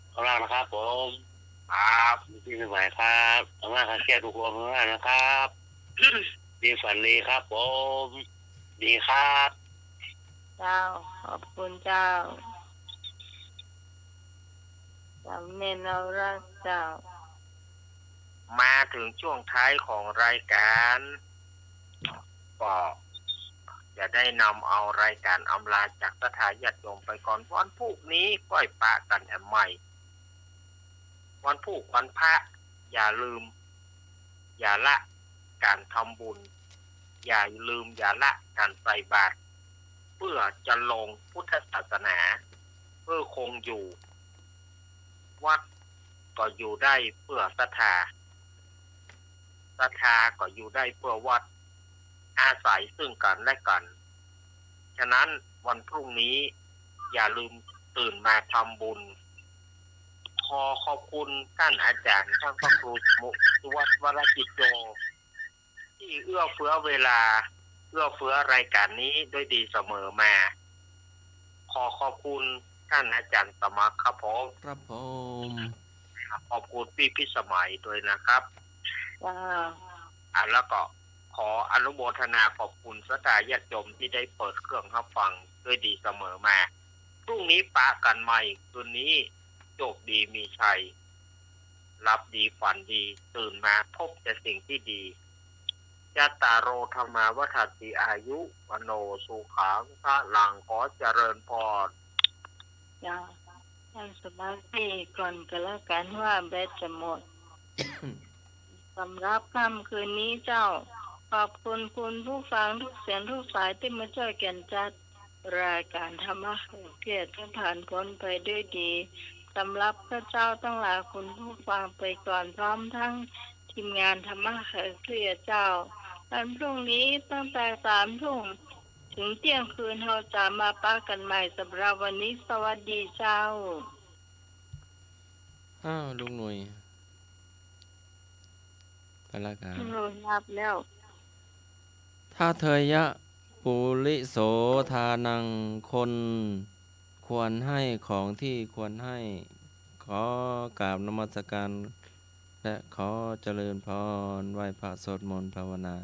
เอาล่ะนะครับผม ครับ พี่สมัยครับ เอาล่ะครับ เครียดทุกคนมากนะครับ ดีฝันดีครับผม ดีครับ เจ้า ขอบคุณเจ้า สำเนียงน่ารักเจ้า มาถึงช่วงท้ายของรายการ ก็จะได้นำเอารายการอำลาจากศรัทธาญาติโยมไปก่อน วันพรุ่งนี้ค่อยปะกันแอมใหม่ วันพูกวันพระ อย่าลืม อย่าละการทำบุญ อย่าลืม อย่าละการใส่บาตร พื่อจะลงพุทธศาสนา เพื่อคงอยู่ วัดก็อยู่ได้เพื่อศรัทธา ศรัทธาก็อยู่ได้เพื่อวัด อาศัยซึ่งกันและกัน ฉะนั้นวันพรุ่งนี้อย่าลืมตื่นมาทำบุญ ขอขอบคุณท่านอาจารย์ ท่านพระครูสุวัฒน์ วรกิจโจ ที่เอื้อเฟื้อเวลา เอื้อเฟื้อรายการนี้ด้วยดีเสมอมา ขอขอบคุณท่านอาจารย์สมัครครับผม ครับผม ขอบคุณพี่พิสมัยด้วยนะครับ จ้า อ่ะ แล้วก็ขออนุโมทนาขอบคุณศรัทธาญาติโยมที่ได้เปิดเครื่องรับฟังด้วยดีเสมอมา พรุ่งนี้ปะกันใหม่คืนนี้ โชคดีมีชัย หลับดีฝันดี ตื่นมาพบแต่สิ่งที่ดี จัตตาโร ธัมมา วัฑฒันติ อายุ วัณโณ สุขัง พลัง ขอเจริญพร จ้า นั่งสมาธิก่อนก็แล้วกันว่าแบตจะหมด สำหรับค่ำคืนนี้เจ้า ขอบคุณคุณผู้ฟังทุกเสียงทุกสายที่มาช่วยกันจัดรายการธรรมะ เพื่อให้ผ่านพ้นไปด้วยดี สำหรับข้าเจ้าตังหลายคุณผู้ฟังไปก่อน พร้อมทั้งทีมงานธรรมะไขเคลียร์เจ้า วันพรุ่งนี้ตั้งแต่สามทุ่มถึงเที่ยงคืน เฮาจะมาปะกันใหม่ สำหรับวันนี้ สวัสดีเจ้า อ้าว ลุงหนุ่ย ไปละครับ ลุงหนุ่ยหลับแล้ว ทัตเถยะ ปุริโส ทานัง คนควรให้ของที่ควรให้ ขอกราบนมัสการ และขอเจริญพร ไหว้พระสวดมนต์ภาวนา